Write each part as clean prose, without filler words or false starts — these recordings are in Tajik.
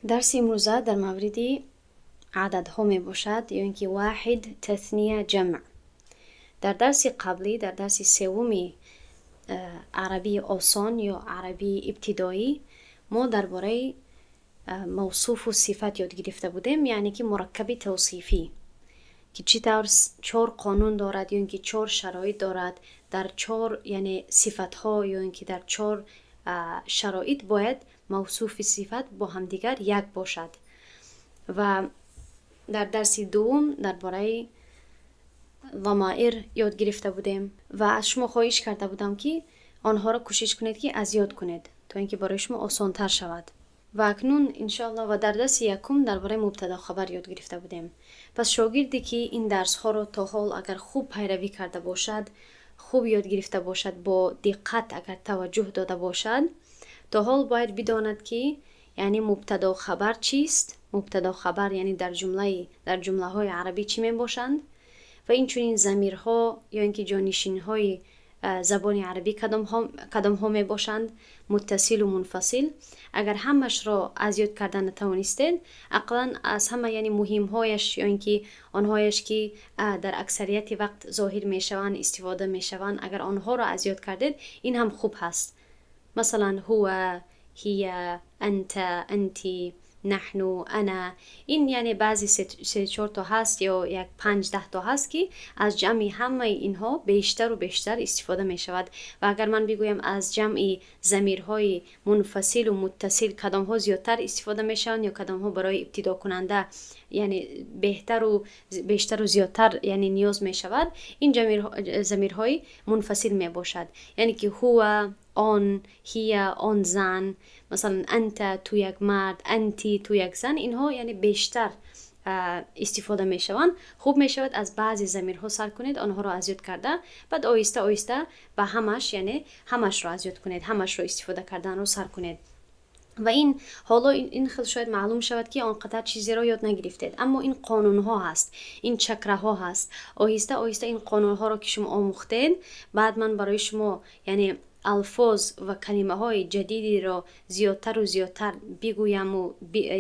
Дарси имрӯза дар мавриди ададҳо мебошад, ё ин ки واحد، تثنية، جمع. Дар дарси қаблӣ, дар дарси севуми арабии осон ё арабии ибтидоӣ, мо дар бораи мавсуфу сифат ёд гирифта будем, яъне ки мураккаби тавсифӣ, ки чӣ тавр чор қонун дорад ё ин ки чор шароит дорад, дар чор, яъне, сифатҳо ё ин ки дар чор шароит бояд мавсуфи сифат бо ҳамдигар як бошад. Ва дар дарси дуввум дар бораи ضمائر ёд гирифта будем ва аз шумо хоҳиш карда будам, ки онҳоро кӯшиш кунед, ки аз ёд кунед, то ин ки барои шумо осонтар шавад. Ва акнун, иншоалло, ва дар дарси якум дар бораи мубтадо, хабар ёд гирифта будем. Пас шогирде, ки ин дарсҳоро то ҳол агар хуб пайравӣ карда бошад, хуб ёд гирифта бошад, бо диққат агар таваҷҷӯҳ дода бошад, то ҳол бояд бидонад, ки яъне мубтадо, хабар чист, мубтадо, хабар, яъне дар ҷумлаҳои арабӣ чӣ мебошанд ва инчунин замирҳо ё ин ки ҷонишинҳои забони арабӣ кадомҳо мебошанд, муттасилу мунфасил. Агар ҳамашро аз ёд карда натавонистед, ақаллан аз ҳама, яъне, муҳимҳояш ё ин ки онҳояш, ки дар аксарияти вақт зоҳир мешаванд, истифода мешаванд, агар онҳоро аз ёд кардед, ин ҳам хуб ҳаст. Масалан, هو، هي، أنت، أنتِ، نحن، أنا. Ин, яъне, баъзе се чорто ҳаст ё як 5-10 то ҳаст, ки аз ҷамъи ҳамаи инҳо бештару бештар истифода мешавад. Ва агар ман бигӯям, аз ҷамъи замирҳои мунфасилу муттасил кадомҳо зиёдтар истифода мешаванд ё кадомҳо барои ибтидокунанда, яъне, беҳтару бештару зиёдтар, яъне, ниёз мешавад, ин замирҳои мунфасил мебошад, яъне ки هو он, هي он зан, масалан, أنت ту як мард, أنتِ ту як зан. Инҳо, яъне, бештар истифода мешаванд. Хуб мешавад, аз баъзе замирҳо сар кунед, онҳоро аз ёд карда, баъд оҳиста оҳиста ба ҳамаш, яъне, ҳамашро аз ёд кунед, ҳамашро истифода карданро сар кунед. Ва ин ҳоло ин хел шояд маълум шавад, ки он қадар чизеро ёд нагирифтед, аммо ин қонунҳо ҳаст, ин чакраҳо ҳаст. Оҳиста оҳиста ин қонунҳоро ки шумо омӯхтед, баъд ман барои шумо, яъне, алфоз ва калимаҳои ҷадидиро зиёдтару зиёдтар бигӯяму,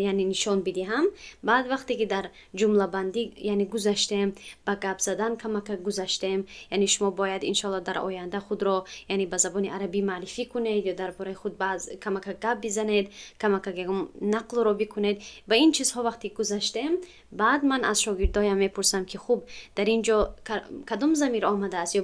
яъне, нишон бидиҳам. Баъд вақте ки дар ҷумлабандӣ, яъне, гузаштем, ба гап задан камакак гузаштем, яъне шумо бояд, иншоалло, дар оянда худро, яъне, ба забони арабӣ маърифӣ кунед ё дар бораи худ баъз камакак гап бизанед, камакак ягон нақлро бикунед. Ба ин чизҳо вақте гузаштем, баъд ман аз шогирдоям мепурсам, ки хуб, дар ин ҷо кадом замир омадааст ё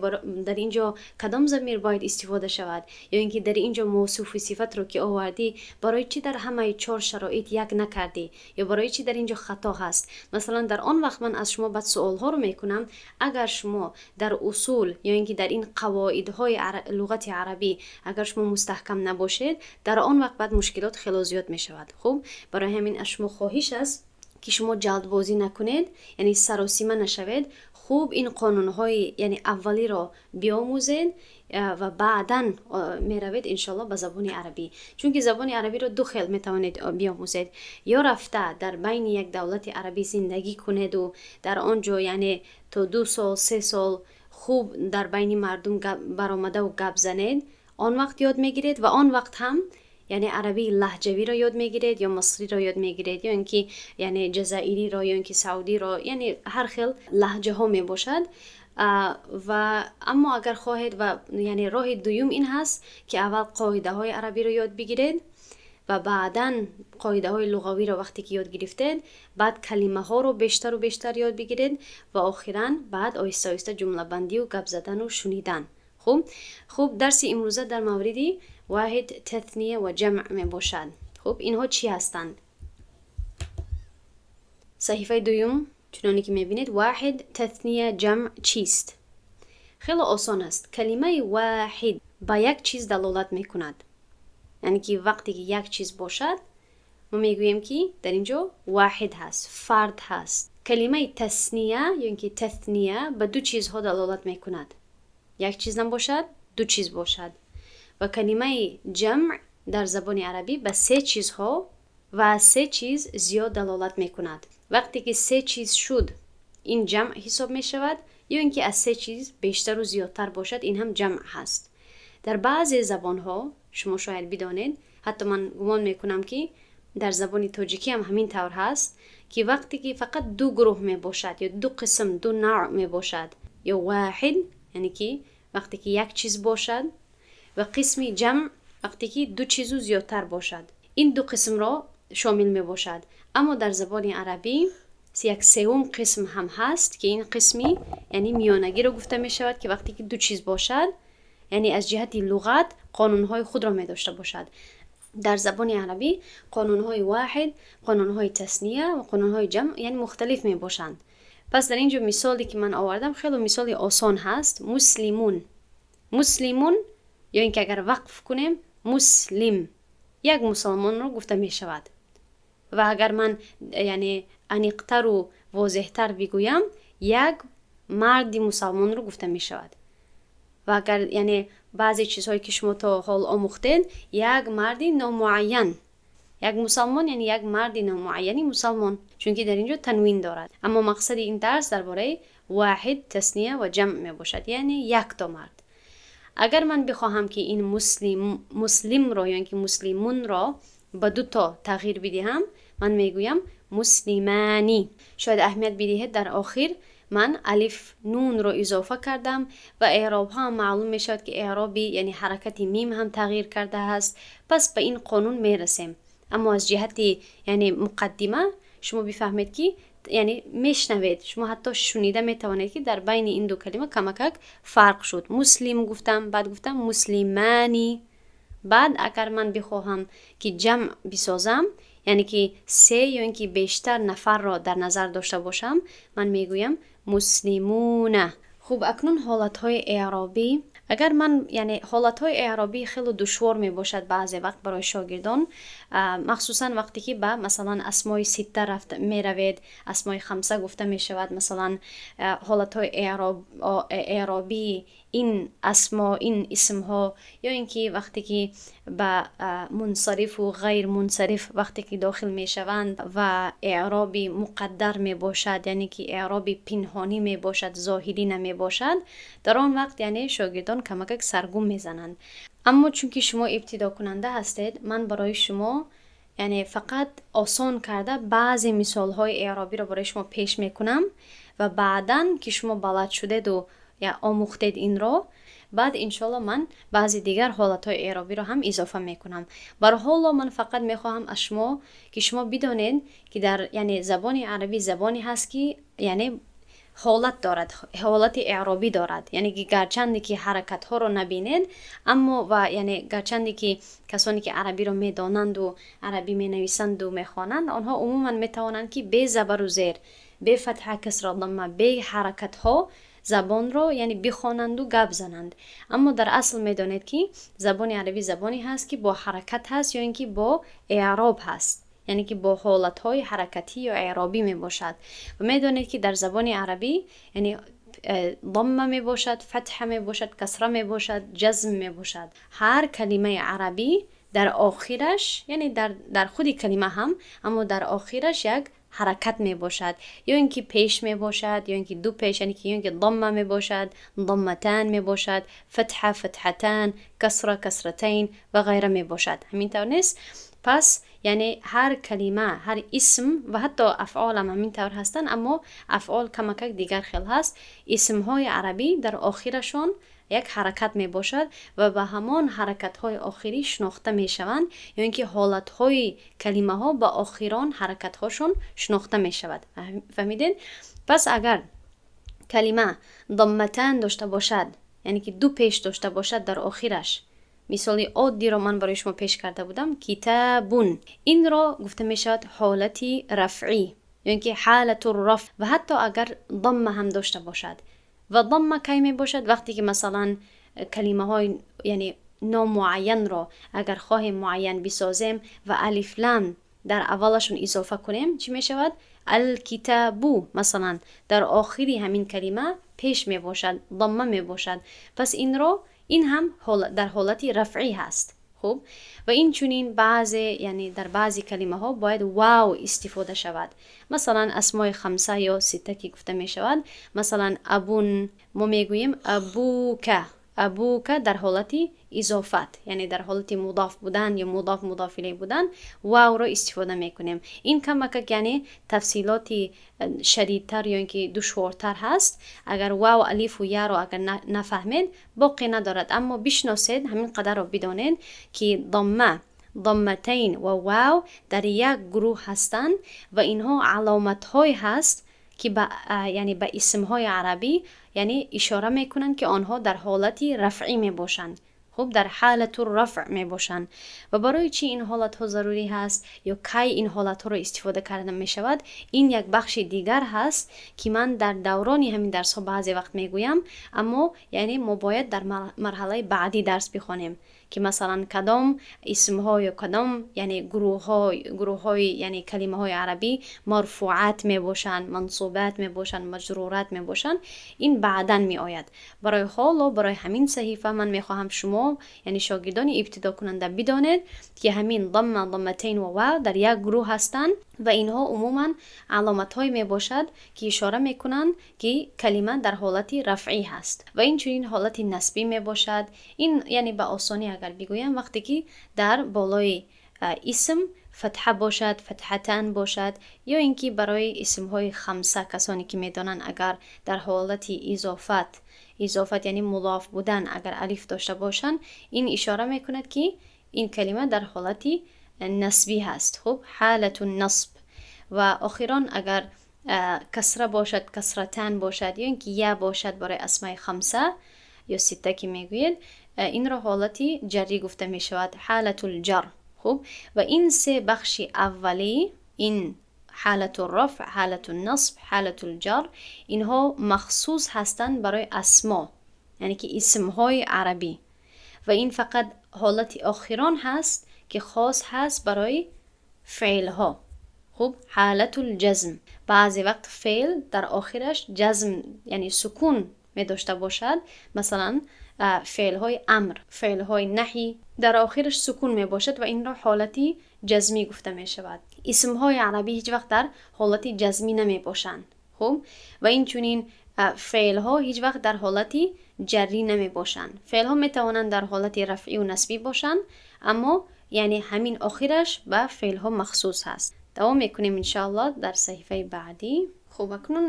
дар ин ҷо кадом замир бояд истифода шавад, ё ин ки дар ин ҷо мавсуфи сифатро ки овардӣ, барои чӣ дар ҳамаи чор шароит як накардӣ ё барои чӣ дар ин ҷо хато ҳаст, масалан. Дар он вақт ман аз шумо баъд суолҳоро мекунам. Агар шумо дар усул ё ин ки дар ин қавоидҳои луғати арабӣ агар шумо мустаҳкам набошед, дар он вақт баъд мушкилот хело зиёд мешавад. Хуб, барои ҳамин аз шумо хоҳиш аст, ки шумо ҷалдбозӣ накунед, яъне саросима нашавед. Хуб, ин қонунҳои, яъне, аввалиро биомӯзед ва баъдан меравед, иншоалло, ба забони арабӣ. Чунки забони арабиро ду хел метавонед биомӯзед: ё рафта дар байни як давлати арабӣ зиндагӣ кунеду дар он ҷо, яъне, то 2 сол, 3 сол хуб дар байни мардум баромадаву гап занед, он вақт ёд мегиред ва он вақт ҳам, яъне, арабии лаҳҷавиро ёд мегиред ё мисриро ёд мегиред ё ин ки, яъне, ҷазоириро ё ин ки саудиро, яъне ҳар хел лаҳҷаҳо мебошад. Ва аммо агар хоҳед ва, яъне, роҳи дуюм ин ҳаст, ки аввал қоидаҳои арабиро ёд бигиред ва баъдан қоидаҳои луғавиро вақте ки ёд гирифтед, баъд калимаҳоро бештару бештар ёд бигиред ва охиран баъд оҳиста оҳиста ҷумлабандию гап задану шунидан. Хуб, дарси имрӯза дар мавриди واحد، تثنية ва جمع мебошад. Хуб, инҳо чӣ ҳастанд? Саҳифаи дуюм, чуноне ки мебинед, واحد، تثنية، جمع чист? Хеле осон аст. Калимаи واحد ба як чиз далолат мекунад, яъне ки вақте ки як чиз бошад, мо мегӯем, ки дар ин ҷо واحد ҳаст, фард ҳаст. Калимаи تثنية ё ин ки تثنية ба ду чизҳо далолат мекунад, як чиз набошад, ду чиз бошад. Ва калимаи جمع дар забони арабӣ ба се чизҳо ва аз се чиз зиёд далолат мекунад. Вақте ки се чиз шуд, ин جمع ҳисоб мешавад, ё ин ки аз се чиз бештару зиёдтар бошад, ин ҳам جمع ҳаст. Дар баъзе забонҳо, шумо шояд бидонед, ҳатто ман гумон мекунам, ки Дар забони тоҷикӣ ҳам ҳамин тавр ҳаст, ки вақте ки фақат ду гурӯҳ мебошад ё ду қисм, ду навъ мебошад, ё воҳид, яъне ки вақте ки як чиз бошад, ва қисми ҷамъ вақте ки ду чизу зиёдтар бошад, ин ду қисмро шомил мебошад. Аммо дар забони арабӣ як сеюм қисм ҳам ҳаст, ки ин қисми, яъне, миёнагиро гуфта мешавад, ки вақте ки ду чиз бошад, яъне аз ҷиҳати луғат қонунҳои худро медошта бошад. Дар забони арабӣ қонунҳои воҳид, қонунҳои тасния ва қонунҳои ҷамъ, яъне, мухталиф мебошанд. Пас дар ин ҷо мисоле ки ман овардам, хеле мисоли осон ҳаст: مسلمٌ. مسلمٌ ё ин ки агар вақф кунем, مسلم, як мусалмонро гуфта мешавад. Ва агар ман, яъне, аниқтару возеҳтар бигӯям, як марди мусалмонро гуфта мешавад. Ва агар, яъне, баъзе чизҳое ки шумо то ҳол омӯхтед, як марди номуайян, як мусалмон, яъне як марди номуайяни мусалмон, чунки дар ин ҷо танвин дорад. Аммо мақсади ин дарс дар бораи воҳид, тасния ва ҷамъ мебошад, яъне якто мард. Агар ман бихоҳам, ки ин مسلم ро ё ин ки مسلمٌ ро ба дуто тағйир бидиҳам, ман мегӯям مسلمانِ. Шояд аҳамият бидиҳед, дар охир ман алиф нунро изофа кардам ва эъробҳо ҳам маълум мешавад, ки эъроби, яъне ҳаракати мим ҳам тағйир кардааст. Пас ба ин қонун мерасем, аммо аз ҷиҳати, яъне, муқаддима шумо бифаҳмед, ки, яъне, мешнавед, шумо ҳатто шунида метавонед, ки дар байни ин ду калима камакак фарқ шуд. مسلم гуфтам, баъд гуфтам مسلمانِ. Баъд агар ман бихоҳам, ки ҷамъ бисозам, яъне ки се ё ин ки бештар нафарро дар назар дошта бошам, ман мегӯям مسلمونَ. Хуб, акнун ҳолатҳои эъробӣ. Агар ман, яъне, ҳолатҳои эъробӣ хеле душвор мебошад баъзе вақт барои шогирдон, махсусан вақте ки ба, масалан, асмои ситта рафт меравед, асмои хамса гуфта мешавад. Масалан, ҳолатҳои эъробии ин асмо, ин исмҳо, ё ин ки вақте ки ба мунсарифу ғайрмунсариф вақте ки дохил мешаванд ва эъроби муқаддар мебошад, яъне ки эъроби пинҳонӣ мебошад, зоҳирӣ намебошад, дар он вақт, яъне, шогирдон камакак саргум мезананд. Аммо чунки шумо ибтидокунанда ҳастед, ман барои шумо, яъне, фақат осон карда баъзе мисолҳои эъробиро барои шумо пеш мекунам ва баъдан ки шумо балад шудеду омӯхтед инро, баъд иншоалло ман баъзе дигар ҳолатҳои эъробиро ҳам изофа мекунам. Бар ҳоло ман фақат мехоҳам аз шумо, ки шумо бидонед, ки дар, яъне, забони арабӣ забоне ҳаст, ки, яъне, ҳолат дорад, ҳолати эъробӣ дорад. Яъне ки гарчанде ки ҳаракатҳоро набинед, аммо ва, яъне, гарчанде ки касоне ки арабиро медонанду арабӣ менависанду мехонанд, онҳо умуман метавонанд, ки бе забару зер, бе фатҳа, касра, дамма, бе ҳаракатҳо забонро, яъне, бихонанду гап зананд. Аммо дар асл медонед, ки забони арабӣ забоне ҳаст, ки бо ҳаракат ҳаст ё ин ки бо эъроб ҳаст, яъне ки бо ҳолатҳои ҳаракатӣ ё эъробӣ мебошад. Ва медонед, ки дар забони арабӣ, яъне, дамма мебошад, фатҳа мебошад, касра мебошад, ҷазм мебошад. Ҳар калимаи арабӣ дар охираш, яъне дар худи калима ҳам, аммо дар охираш як ҳаракат мебошад, ё ин ки пеш мебошад, ё ин ки ду пеш, яъне ки ё ин ки дамма мебошад, дамматан мебошад, фатҳа, фатҳатан, касра, касратайн ва ғайра мебошад. Ҳамин тавр нест? Пас, яъне, ҳар калима, ҳар исм ва ҳатто афъол ҳам ҳамин тавр ҳастанд, аммо афъол камакак дигар хел ҳаст. Исмҳои арабӣ дар охирашон як ҳаракат мебошад ва ба ҳамон ҳаракатҳои охирӣ шинохта мешаванд, ё ин ки ҳолатҳои калимаҳо ба охирон ҳаракатҳошон шинохта мешавад. Фаҳмидед? Пас агар калима дамматан дошта бошад, яъне ки ду пеш дошта бошад дар охираш, мисоли оддиро ман барои шумо пеш карда будам, كتابٌ, инро гуфта мешавад ҳолати рафъӣ ё ин ки حالة الرفع. Ва ҳатто агар дамма ҳам дошта бошад. Ва дамма кай мебошад? Вақте ки, масалан, калимаҳои, яъне, номуайянро агар хоҳем муайян бисозем ва алифлам дар аввалашон изофа кунем, чӣ мешавад? الكتابُ. Масалан, дар охири ҳамин калима пеш мебошад, дамма мебошад. Пас инро, ин ҳам дар ҳолати рафъӣ ҳаст. Хуб, ва инчунин баъзе, яъне, дар баъзе калимаҳо бояд вав истифода шавад. Масалан, асмои хамса ё ситта ки гуфта мешавад, масалан, أبٌ, мо мегӯем أبوك. أبوك дар ҳолати изофат, яъне дар ҳолати мудоф будан ё мудоф мудоф илей будан вавро истифода мекунем. Ин камакак, яъне тафсилоти шадидтар ё ин ки душвортар ҳаст. Агар вав, алифу яро агар нафаҳмед, боқӣ надорад, аммо бишносед, ҳамин қадарро бидонед, ки домма, домматайн ва вав дар як гурӯҳ ҳастанд ва инҳо аломатҳое ҳаст, ки ба, яъне ба исмҳои арабӣ, яъне ишора мекунанд, ки онҳо дар ҳолати рафъӣ мебошанд. Хуб, дар ҳалату рафъ мебошанд. Ва барои чӣ ин ҳолатҳо зарурӣ ҳаст ё кай ин ҳолатҳоро истифода карда мешавад, ин як бахши дигар ҳаст, ки ман дар даврони ҳамин дарсҳо баъзе вақт мегӯям, аммо яъне мо бояд дар марҳалаи баъдӣ дарс бихонем, ки масалан кадом исмҳо ё кадом, яъне гурӯҳҳои, яъне калимаҳои арабӣ марфуат мебошанд, мансубат мебошанд, маҷрурат мебошанд. Ин баъдан меояд. Барои ҳоло, барои ҳамин саҳифа ман мехоҳам шумо, яъне шогирдони ибтидокунанда, бидонед, ки ҳамин дамма, дамматайн ва вав дар як гурӯҳ ҳастанд ва инҳо умуман аломатҳое мебошад, ки ишора мекунанд, ки калима дар ҳолати рафъӣ ҳаст. Ва инчунин ҳолати насбӣ мебошад. Ин яъне ба осонӣ агар бигӯям, вақте ки дар болои исм фатҳа бошад, фатҳатан бошад, ё ин ки барои исмҳои хамса, касоне ки медонанд, агар дар ҳолати изофат, изофат яъне мудоф будан, агар алиф дошта бошанд, ин ишора мекунад, ки ин калима дар ҳолати насбӣ ҳаст. Хуб, ҳалату насб. Ва охирон, агар касра бошад, касратан бошад, ё ин ки я бошад барои асмаи хамса ё ситта ки мегӯед, инро ҳолати ҷаррӣ гуфта мешавад, ҳалатул ҷар. Хуб, ва ин се бахши аввалӣ, ин ҳалату рафъ, ҳалату насб, ҳалатул ҷар, инҳо махсус ҳастанд барои асмо, яъне ки исмҳои арабӣ. Ва ин фақат ҳолати охирон ҳаст, ки хос ҳаст барои феълҳо. Хуб, ҳалатул ҷазм. Баъзе вақт феъл дар охираш ҷазм, яъне сукун медошта бошад. Масалан, феълҳои амр, феълҳои наҳӣ дар охираш сукун мебошад ва инро ҳолати ҷазмӣ гуфта мешавад. Исмҳои арабӣ ҳеҷ вақт дар ҳолати ҷазмӣ намебошанд. Хуб, ва инчунин феълҳо ҳеҷ вақт дар ҳолати ҷаррӣ намебошанд. Феълҳо метавонанд дар ҳолати рафъӣ насбӣ бошанд, аммо яъне ҳамин охираш ба феълҳо махсус ҳаст. Давом мекунем, иншоаллоҳ, дар саҳифаи баъдӣ. Хуб, акнун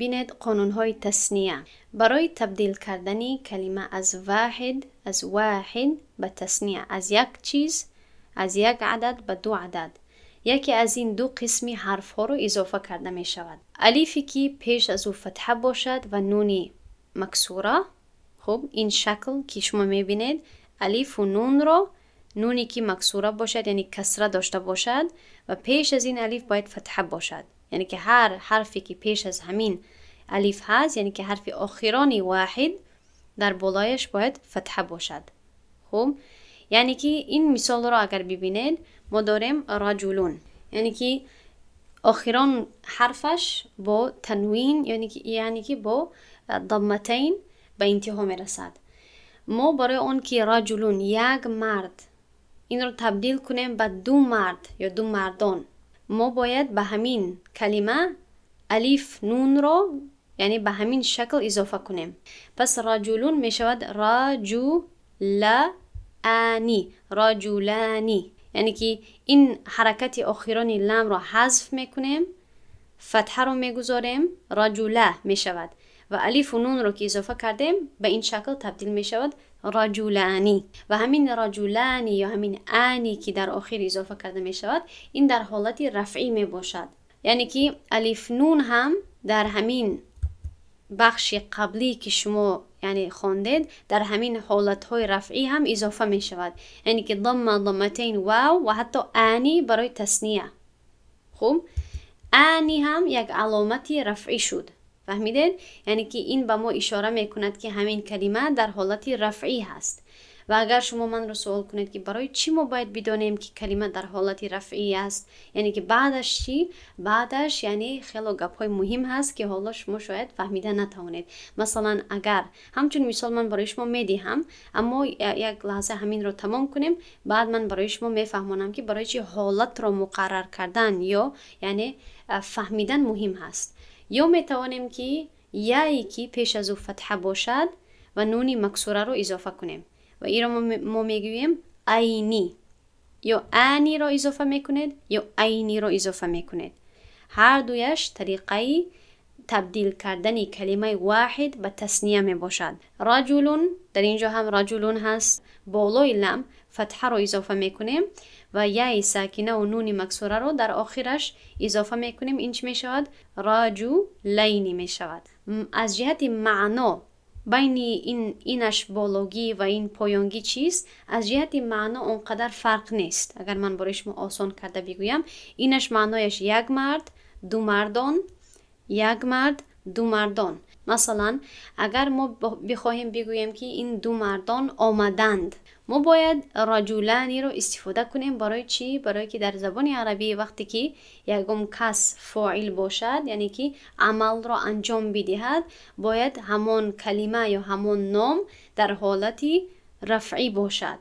бинед, қонунҳои тасния. Барои табдил кардани калима аз воҳид ба тасния, аз як чиз, аз як адад ба ду адад, яке аз ин ду қисми ҳарфҳоро изофа карда мешавад: алифе ки пеш аз ӯ фатҳа бошад ва нуни максура. Хуб, ин шакл ки шумо мебинед, алифу нунро, нуне ки максура бошад, яъне касра дошта бошад, ва пеш аз ин алиф бояд фатҳа бошад. Яъне ки ҳар ҳарфе ки пеш аз ҳамин алиф ҳаст, яъне ки ҳарфи охирони воҳид, дар болояш бояд фатҳа бошад. Хуб, яъне ки ин мисолро агар бибинед, мо дорем رجلٌ, яъне ки охирон ҳарфаш бо танвин, яъне ки бо дамматайн ба интиҳо мерасад. Мо барои он ки رجلٌ, як мард, инро табдил кунем ба ду мард ё ду мардон, мо бояд ба ҳамин калима алиф нунро, яъне ба ҳамин шакл изофа кунем. Пас رجلٌ мешавад رجلان، رجلان. Яъне ки ин ҳаракати охирони ламро ҳазф мекунем, фатҳаро мегузорем, رجلا мешавад ва алифу нунро ки изофа кардем, ба ин шакл табдил мешавад: رجلان. Ва ҳамин رجلان ё ҳамин ани ки дар охир изофа карда мешавад, ин дар ҳолати рафъӣ мебошад. Яъне ки алиф нун ҳам дар ҳамин бахши қаблӣ ки шумо, яъне, хондед, дар ҳамин ҳолатҳои рафъӣ ҳам изофа мешавад. Яъне ки дамма, дамматайн, вав ва ҳатто ани барои тасния. Хуб, ани ҳам як аломати рафъӣ шуд. Фаҳмидед? Яъне ки ин ба мо ишора мекунад, ки ҳамин калима дар ҳолати рафъӣ ҳаст. Ва агар шумо манро суол кунед, ки барои чӣ мо бояд бидонем, ки калима дар ҳолати рафъӣ аст, яъне ки баъдаш чӣ? Баъдаш, яъне, хело гапҳои муҳим ҳаст, ки ҳоло шумо шояд фаҳмида натавонед. Масалан, агар ҳамчун мисол ман барои шумо медиҳам, аммо як лаҳза ҳаминро тамом кунем, баъд ман барои шумо мефаҳмонам, ки барои чӣ ҳолатро муқаррар кардан ё, яъне, фаҳмидан муҳим ҳаст. Ё метавонем, ки яе ки пеш аз ӯ фатҳа бошад. ва нуни максураро изофа кунем ва инро мо мегӯем айни. Ё аниро изофа мекунед, ё айниро изофа мекунед. Ҳар дуяш тариқаи табдил кардани калимаи воҳид ба тасния мебошад. Раҷулун, дар ин ҷо ҳам раҷулун ҳаст, болои лам фатҳаро изофа мекунем ва яи сакинаву нуни максураро дар охираш изофа мекунем. Ин чӣ мешавад? Раҷулайни мешавад. Аз ҷиҳати маъно байни ин инаш бологӣ ва ин поёнгӣ чист? Аз ҷиҳати маъно он қадар фарқ нест. Агар ман барои шумо осон карда бигӯям, инаш маънояш як мард, ду мардон, як мард, ду мардон. Масалан, агар мо бихоҳем бигӯем, ки ин ду мардон омаданд, мо бояд раҷуланиро истифода кунем. Барои чӣ? Барое ки дар забони арабӣ вақте ки ягон кас фоил бошад, яъне ки амалро анҷом бидиҳад, бояд ҳамон калима ё ҳамон ном дар ҳолати рафъӣ бошад.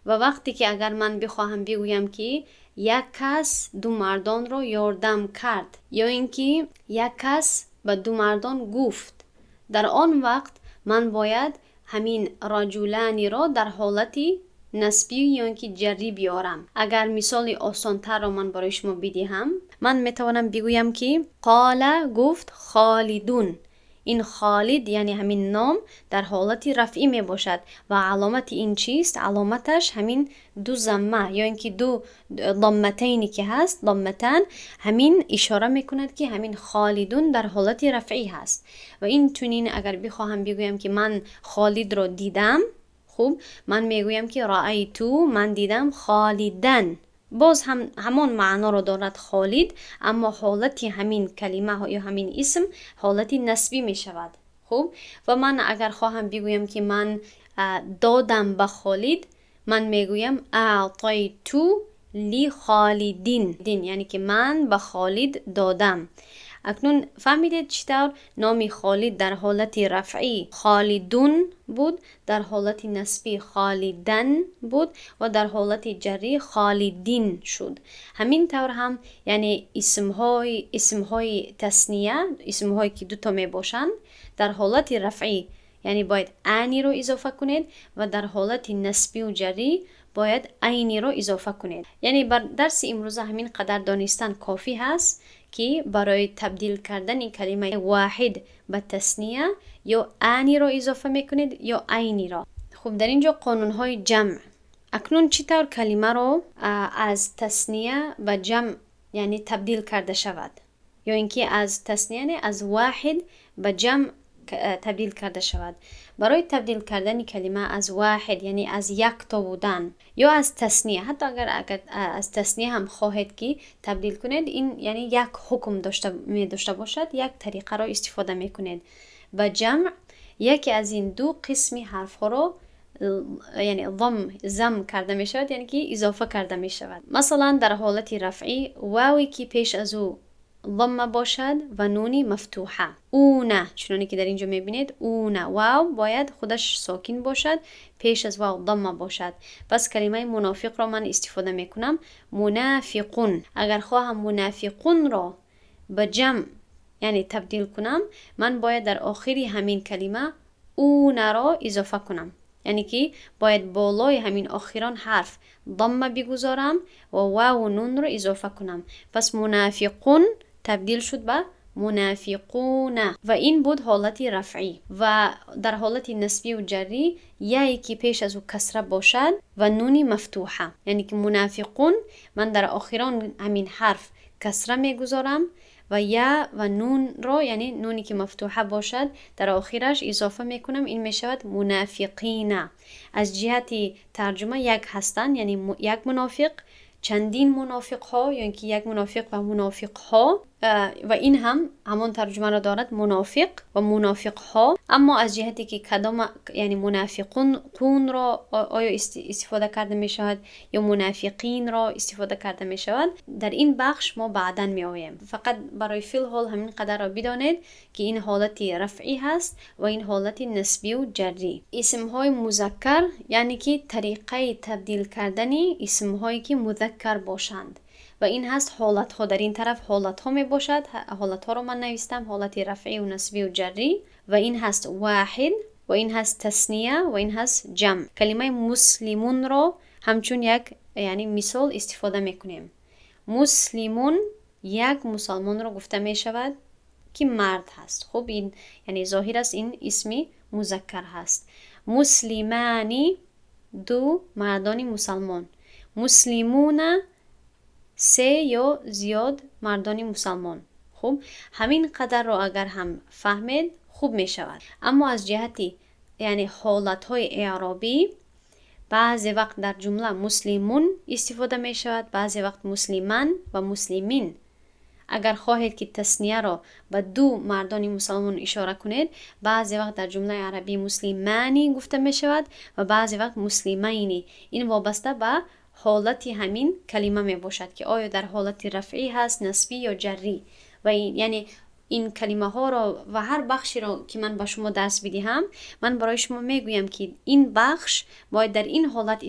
Ва вақте ки агар ман бихоҳам бигӯям, ки як кас ду мардонро ёрдам кард ё ин ки як кас ба ду мардон гуфт, дар он вақт ман бояд ҳамин раҷуланиро дар ҳолати насбӣ ё ин ки ҷаррӣ биёрам. Агар мисоли осонтарро ман барои шумо бидиҳам, ман метавонам бигӯям, ки қола гуфт холидун. Ин холид, яъне ҳамин ном дар ҳолати рафъӣ мебошад ва аломати ин чист? Аломаташ ҳамин ду замма ё ин ки ду домматайне ки ҳаст, домматан, ҳамин ишора мекунад, ки ҳамин холидун дар ҳолати рафъӣ ҳаст. Ва ин чунин агар бихоҳам бигӯям, ки ман холидро дидам, хуб, ман мегӯям, ки раайту, ман дидам, холидан. Боз ҳам ҳамон маъноро дорад холид, аммо ҳолати ҳамин калима ё ҳамин исм ҳолати насбӣ мешавад. Хуб, ва ман агар хоҳам бигӯям, ки ман додам ба холид, ман мегӯям аътайту лихолидин, яъне ки ман ба холид додам. Акнун фаҳмидед, чӣ тавр номи холид дар ҳолати рафъӣ холидун буд, дар ҳолати насбӣ холидан буд ва дар ҳолати ҷаррӣ холидин шуд. Ҳамин тавр ҳам, яъне исмҳои тасния, исмҳое ки дуто мебошанд, дар ҳолати рафъӣ, яъне бояд аниро изофа кунед ва дар ҳолати насбиву ҷаррӣ бояд айниро изофа кунед. Яъне бар дарси имрӯза ҳамин қадар донистан кофӣ ҳаст, ки барои табдил кардани калимаи воҳид ба тасния ё аниро изофа мекунед, ё айниро. Хуб, дар ин ҷо қонунҳои ҷамъ. Акнун чӣ тавр калимаро аз тасния ба ҷамъ, яъне табдил карда шавад, ё ин ки аз тасния, не, аз воҳид ба ҷамъ табдил карда шавад? Барои табдил кардани калима аз воҳид, яъне аз якто будан, ё аз тасния, ҳатто агар аз тасния ҳам хоҳед, ки табдил кунед, ин яъне як ҳукм медошта бошад, як тариқаро истифода мекунед. Ба ҷамъ яке аз ин ду қисми ҳарфҳоро, яъне зам, зам карда мешавад, яъне ки изофа карда мешавад. Масалан, дар ҳолати рафъӣ ваве ки пеш аз ӯ ضمма бошад ва нуни мафтуҳа, уна, чуноне ки дар ин ҷо мебинед, уна, вав бояд худаш сокин бошад, пеш аз вав дамма бошад. Пас калимаи мунофиқро ман истифода мекунам, мунафиқун. Агар хоҳам мунафиқунро ба ҷамъ, яъне табдил кунам, ман бояд дар охири ҳамин калима унаро изофа кунам, яъне ки бояд болои ҳамин охирон ҳарф дамма бигузорам ва ваву нунро изофа кунам. Пас мунафиқун табдил шуд ба мунафиқуна. Ва ин буд ҳолати рафъӣ. Ва дар ҳолати насбиву ҷаррӣ яе ки пеш аз ӯ касра бошад ва нуни мафтуҳа, яъне ки мунафиқун, ман дар охирон ҳамин ҳарф касра мегузорам ва я ва нунро, яъне нуне ки мафтуҳа бошад, дар охираш изофа мекунам. Ин мешавад мунафиқина. Аз ҷиҳати тарҷума як ҳастанд, яъне як мунофиқ, чандин мунофиқҳо ё ин ки як мунофиқ ва мунофиқҳо. Ва ин ҳам ҳамон тарҷумаро дорад, мунофиқ ва мунофиқҳо. Аммо аз ҷиҳате ки кадом, яъне мунафиқунро оё истифода карда мешавад ё мунафиқинро истифода карда мешавад, дар ин бахш мо баъдан меоем. Фақат барои филҳол ҳамин қадарро бидонед, ки ин ҳолати рафъӣ ҳаст ва ин ҳолати насбиву ҷаррӣ. Исмҳои музаккар, яъне ки тариқаи табдил кардани исмҳое ки музаккар бошанд, ва ин ҳаст ҳолатҳо. Дар ин тараф ҳолатҳо мебошад. Ҳолатҳоро ман навистам, ҳолати рафъиву насбиву ҷаррӣ. Ва ин ҳаст воҳид. Ва ин ҳаст тасния, ва ин ҳаст ҷамъ. Калимаи муслимунро ҳамчун як, яъне, мисол истифода мекунем. Муслимун як мусалмонро гуфта мешавад, ки мард ҳаст. Хуб, ин, яъне, зоҳир аст, ин исми музаккар ҳаст. Муслимани ду мардони мусалмон, муслимуна се ё зиёд мардони мусалмон. Хуб, ҳамин қадарро агар ҳам фаҳмед, хуб мешавад. Аммо аз ҷиҳати, яъне, ҳолатҳои эъробӣ баъзе вақт дар ҷумла муслимун истифода мешавад, баъзе вақт муслиман ва муслимин. Агар хоҳед, ки таснияро ба ду мардони мусалмон ишора кунед, баъзе вақт дар ҷумлаи арабӣ муслимани гуфта мешавад ва баъзе вақт муслимайни. Ин вобаста ба ҳолати ҳамин калима мебошад, ки оё дар ҳолати рафъӣ ҳаст, насбӣ ё ҷаррӣ. Ва, яъне, ин калимаҳоро ва ҳар бахшеро, ки ман ба шумо дарс бидиҳам, ман барои шумо мегӯям, ки ин бахш бояд дар ин ҳолат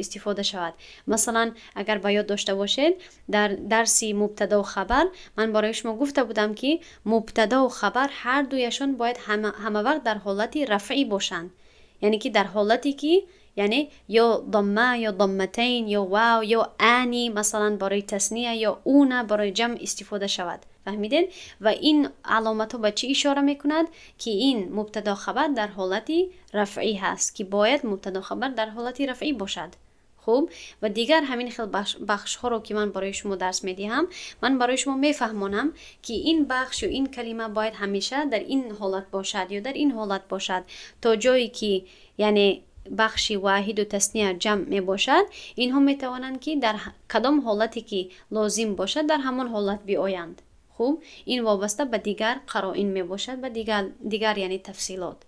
истифода шавад. Масалан, агар ба ёд дошта бошед, дар дарси мубтадову хабар ман барои шумо гуфта будам, ки мубтадову хабар ҳар дуяшон бояд ҳама вақт дар ҳолати рафъӣ бошанд, яъне ки дар ҳолате ки, яъне, ё домма, ё домматайн, ё вав, ё ани, масалан, барои тасния, ё уна барои ҷамъ истифода шавад. Фаҳмидед? Ва ин аломатҳо ба чӣ ишора мекунад? Ки ин мубтадо, хабар дар ҳолати рафъӣ ҳаст, ки бояд мубтадо, хабар дар ҳолати рафъӣ бошад. Хуб, ва дигар ҳамин хел бахшҳоро, ки ман барои шумо дарс медиҳам, ман барои шумо мефаҳмонам, ки ин бахш ё ин калима бояд ҳамеша дар ин ҳолат бошад ё дар ин ҳолат бошад. То ҷое ки, яъне, бахши воҳиду тасния, ҷамъ мебошад, инҳо метавонанд, ки дар кадом ҳолате ки лозим бошад, дар ҳамон ҳолат биоянд. Хуб, ин вобаста ба дигар қароин мебошад, ба дигар, яъне, тафсилот.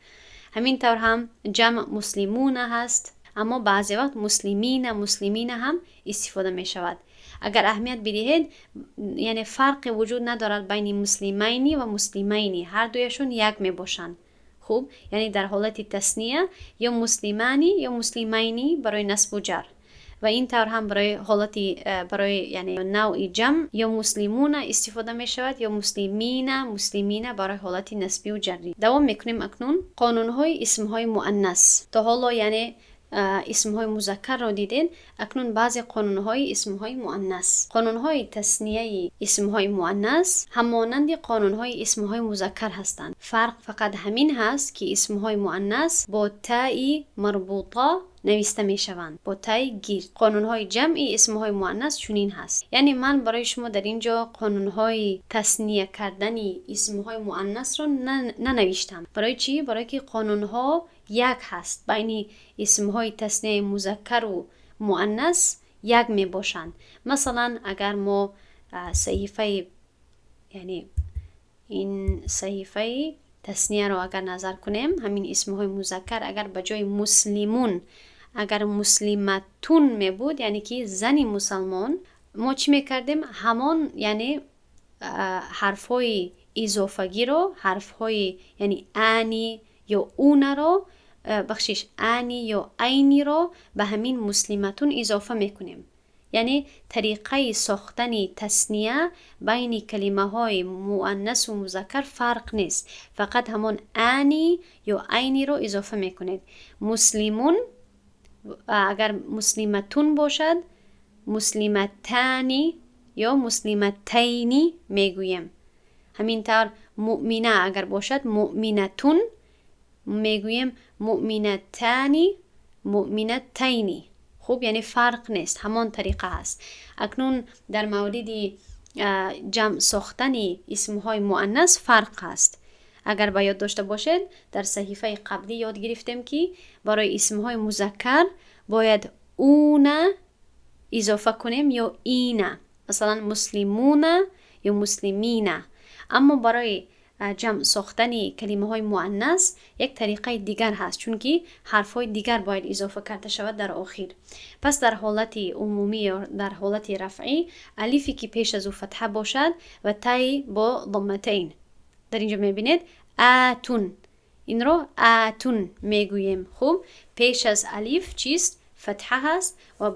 Ҳамин тавр ҳам ҷамъ муслимуна ҳаст, аммо баъзе вақт муслимина, муслимина ҳам истифода мешавад. Агар аҳамият бидиҳед, яъне, фарқе вуҷуд надорад байни муслимайни ва муслимайни, ҳар дуяшон як мебошанд. Хуб, яъне дар ҳолати тасния ё муслимани, ё муслимайни барои насбу ҷар. Ва ин тавр ҳам барои ҳолати барои, яъне, навъи ҷамъ ё муслимуна истифода мешавад, ё муслимина, муслимина барои ҳолати насбиву ҷаррӣ. Давом мекунем. Акнун қонунҳои исмҳои муаннас. То ҳоло, яъне, исмҳои музаккарро дидед, акнун баъзе қонунҳои исмҳои муаннас. Қонунҳои таснияи исмҳои муаннас ҳамонанди қонунҳои исмҳои музаккар ҳастанд. Фарқ фақат ҳамин ҳаст, ки исмҳои муаннас бо таи марбута нависта мешаванд, бо таи гирд. Қонунҳои ҷамъи исмҳои муаннас чунин ҳаст. Яъне ман барои шумо дар ин ҷо қонунҳои тасния кардани исмҳои муаннасро нанавиштам. Барои чӣ? Барое ки қонунҳо як ҳаст, байни исмҳои таснияи музаккару муаннас як мебошанд. Масалан, агар мо саҳифаи, яъне, ин саҳифаи таснияро агар назар кунем, ҳамин исмҳои музаккар агар ба ҷои муслимун агар муслиматун мебуд, яъне ки зани мусалмон, мо чӣ мекардем? Ҳамон, яъне, ҳарфҳои изофагиро, ҳарфҳои, яъне, ани ё унаро, бахшиш, ани ё айниро ба ҳамин муслиматун изофа мекунем. Яъне тариқаи сохтани тасния байни калимаҳои муаннасу музаккар фарқ нест, фақат ҳамон ани ё айниро изофа мекунед. Муслимун агар муслиматун бошад, муслиматани ё муслиматайни мегӯем. Ҳамин тавр муъмина агар бошад, муъминатун мегӯем, муъминатани, муъминатайни. Хуб, яъне фарқ нест, ҳамон тариқа аст. Акнун дар мавриди ҷамъ сохтани исмҳои муаннас фарқ аст. Агар ба ёд дошта бошед, дар саҳифаи қаблӣ ёд гирифтем, ки барои исмҳои музаккар бояд уна изофа кунем ё ина, масалан, муслимуна ё муслимина. Аммо барои ҷамъ сохтани калимаҳои муаннас як тариқаи дигар ҳаст, чунки ҳарфҳои дигар бояд изофа карда шавад дар охир. Пас дар ҳолати умумӣ ё дар ҳолати рафъӣ алифе, ки пеш аз ӯ фатҳа бошад, ва таи бо домматайн. Дар инҷо мебинед, атун, инро атун мегӯем. Хуб, пеш аз алиф чист? Фатҳа ҳаст ва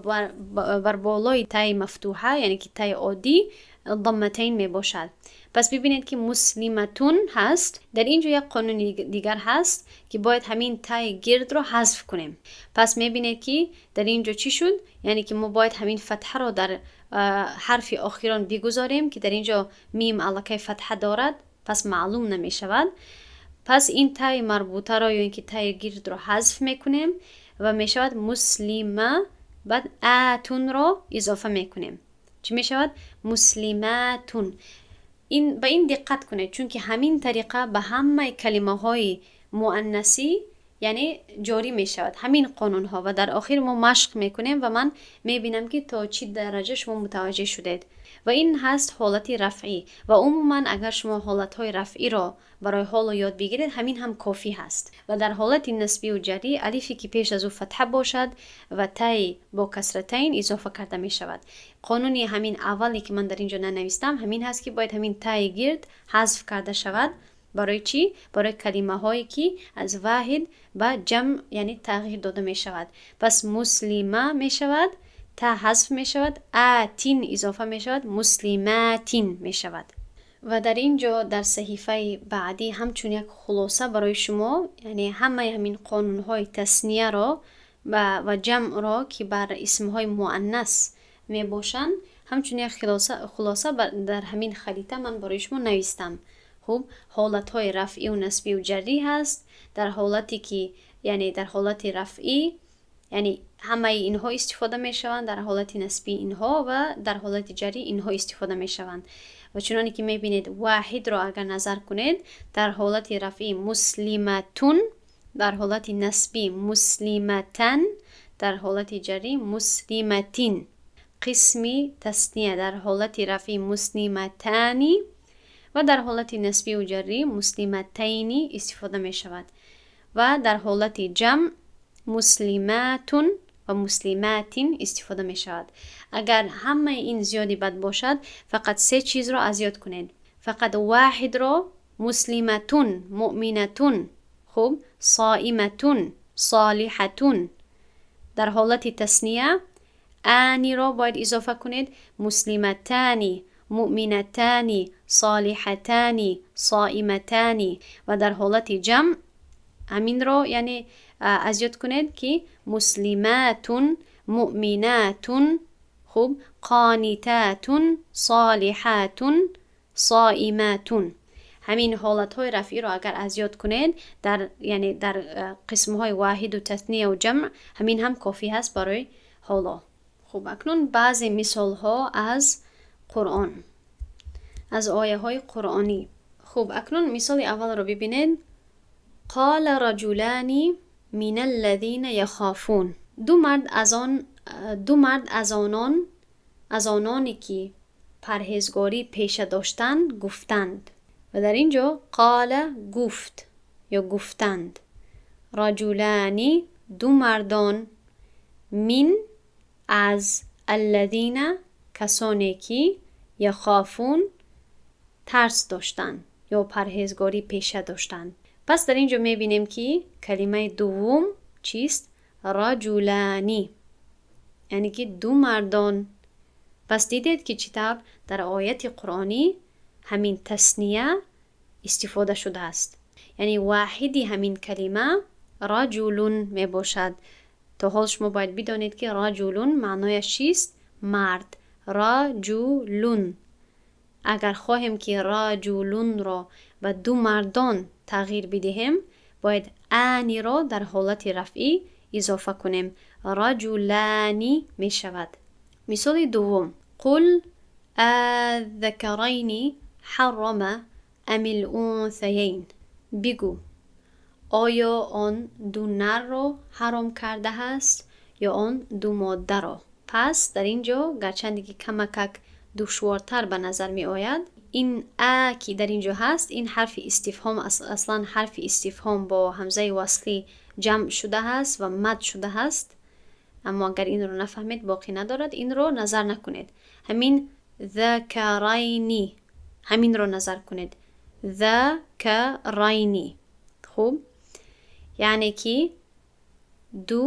бар болои таи мафтуҳа, яъне ки таи оддӣ. дамматайн мебошад. Пас бибинед, ки муслиматун ҳаст. Дар ин ҷо як қонуни дигар ҳаст, ки бояд ҳамин таи гирдро ҳазф кунем. Пас мебинед, ки дар ин ҷо чӣ шуд? Яъне ки мо бояд ҳамин фатҳаро дар ҳарфи охирон бигузорем, ки дар ин ҷо мим аллакай фатҳа дорад, пас маълум намешавад. Пас ин таи марбутаро ё ин ки таи гирдро ҳазф мекунем ва мешавад муслима. Баъд атунро изофа мекунем. Чӣ мешавад? Муслиматун. Ин ба ин диққат кунед, чунки ҳамин тариқа ба ҳамаи калимаҳои муаннасӣ, яъне, ҷорӣ мешавад ҳамин қонунҳо. Ва дар охир мо машқ мекунем ва ман мебинам, ки то чӣ дараҷа шумо мутаваҷҷеҳ шудед. Ва ин ҳаст ҳолати рафъӣ. Ва умуман, агар шумо ҳолатҳои рафъиро барои ҳоло ёд бигиред, ҳамин ҳам кофӣ ҳаст. Ва дар ҳолати насбиву ҷарӣ алифе, ки пеш аз ӯ фатҳа бошад, ва таи бо касратайн изофа карда мешавад. Қонуни ҳамин аввале, ки ман дар ин ҷо нанавистам, ҳамин ҳаст, ки бояд ҳамин таи гирд ҳазф карда шавад. Барои чӣ? Барои калимаҳое, ки аз воҳид ба ҷамъ, яъне, тағйир дода мешавад. Пас муслима мешавад, та ҳазф мешавад, атин изофа мешавад, муслиматин мешавад. Ва дар ин ҷо, дар саҳифаи баъдӣ, ҳамчун як хулоса барои шумо, яъне ҳамаи ҳамин қонунҳои таснияро ва ҷамъро, ки бар исмҳои муаннас мебошанд, ҳамчун як хулоса дар ҳамин харита ман барои шумо навистам. Хуб, ҳолатҳои рафъиву насбиву ҷаррӣ ҳаст. Дар ҳолате ки, яъне, дар ҳолати рафъӣ, яъне, ҳамаи инҳо истифода мешаванд, дар ҳолати насбӣ инҳо ва дар ҳолати ҷаррӣ инҳо истифода мешаванд. Ва чуноне ки мебинед, воҳидро агар назар кунед, дар ҳолати рафъӣ муслиматун, дар ҳолати насбӣ муслиматан, дар ҳолати ҷаррӣ муслиматин. Қисми тасния дар ҳолати рафъӣ муслиматани ва дар ҳолати насбиву ҷаррӣ муслиматайни истифода мешавад. Ва дар ҳолати ҷамъ муслиматун ва муслиматин истифода мешавад. Агар ҳамаи ин зиёди бад бошад, фақат се чизро аз ёд кунед. Фақат воҳидро: муслиматун, муъминатун, хуб, соиматун, солиҳатун. Дар ҳолати тасния аниро бояд изофа кунед: муслиматани, муъминатани, солиҳатани, соиматани. Ва дар ҳолати ҷамъ ҳаминро, яъне, аз ёд кунед, ки муслиматун, муъминатун, хуб, қонитатун, солиҳатун, соиматун. Ҳамин ҳолатҳои рафъиро агар аз ёд кунед, дар, яъне, дар қисмҳои воҳиду таснияу ҷамъ, ҳамин ҳам кофӣ ҳаст барои ҳоло. Хуб, акнун баъзе мисолҳо аз Қуръон, аз ояҳои қуръонӣ. Хуб, акнун мисоли аввалро бибинед. Қола раҷулани мин аллазина яхофун. Ду мард аз ононе, ки парҳезгорӣ пеша доштанд, гуфтанд. Ва дар ин ҷо қола гуфт ё гуфтанд, раҷулани ду мардон, мин аз, аллазина касоне ки, яхофун тарс доштанд ё парҳезгорӣ пеша доштанд. Пас дар ин ҷо мебинем, ки калимаи дуввум чист? Раҷулани, яъне ки ду мардон. Пас дидед, ки чӣ тавр дар ояти қуръонӣ ҳамин тасния истифода шудааст. Яъне воҳиди ҳамин калима раҷулун мебошад. То ҳол шумо бояд бидонед, ки раҷулун маънояш чист? Мард. Раҷулун. Агар хоҳем, ки раҷулунро ба ду мардон тағйир бидиҳем, бояд аниро дар ҳолати рафъӣ изофа кунем, раҷулани мешавад. Мисоли дуввум: қул аззакарайни ҳаррама амил унсаяйн. Бигӯ, оё он ду нарро ҳаром кардааст ё он ду моддаро? Пас дар ин ҷо, гарчанде ки камакак душвортар ба назар меояд, ин а, ки дар ин ҷо ҳаст, ин ҳарфи истифҳом. Аслан ҳарфи истифҳом бо ҳамзаи васлӣ ҷамъ шудааст ва мад шудааст. Аммо агар инро нафаҳмед, боқӣ надорад, инро назар накунед. Ҳамин закарайни, ҳаминро назар кунед. Закарайни, хуб, яъне ки ду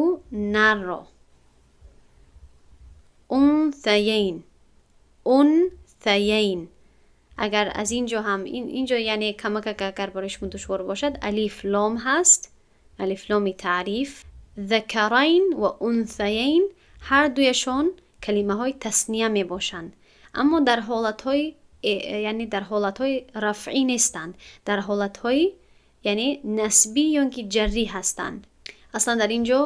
нарро. Унсаяйн, унсаяйн. унсаяйн. Агар аз ин ҷо ҳам ин ҷо, яъне камакак агар барои шумо душвор бошад, алиф лом ҳаст, алиф ломи таъриф. Закарайн ва унсаяйн ҳар дуяшон калимаҳои тасния мебошанд, аммо дар ҳолатҳои, яъне дар ҳолатҳои рафъӣ нестанд, дар ҳолатҳои, яъне, насбӣ ё ин ки ҷаррӣ ҳастанд. Аслан дар ин ҷо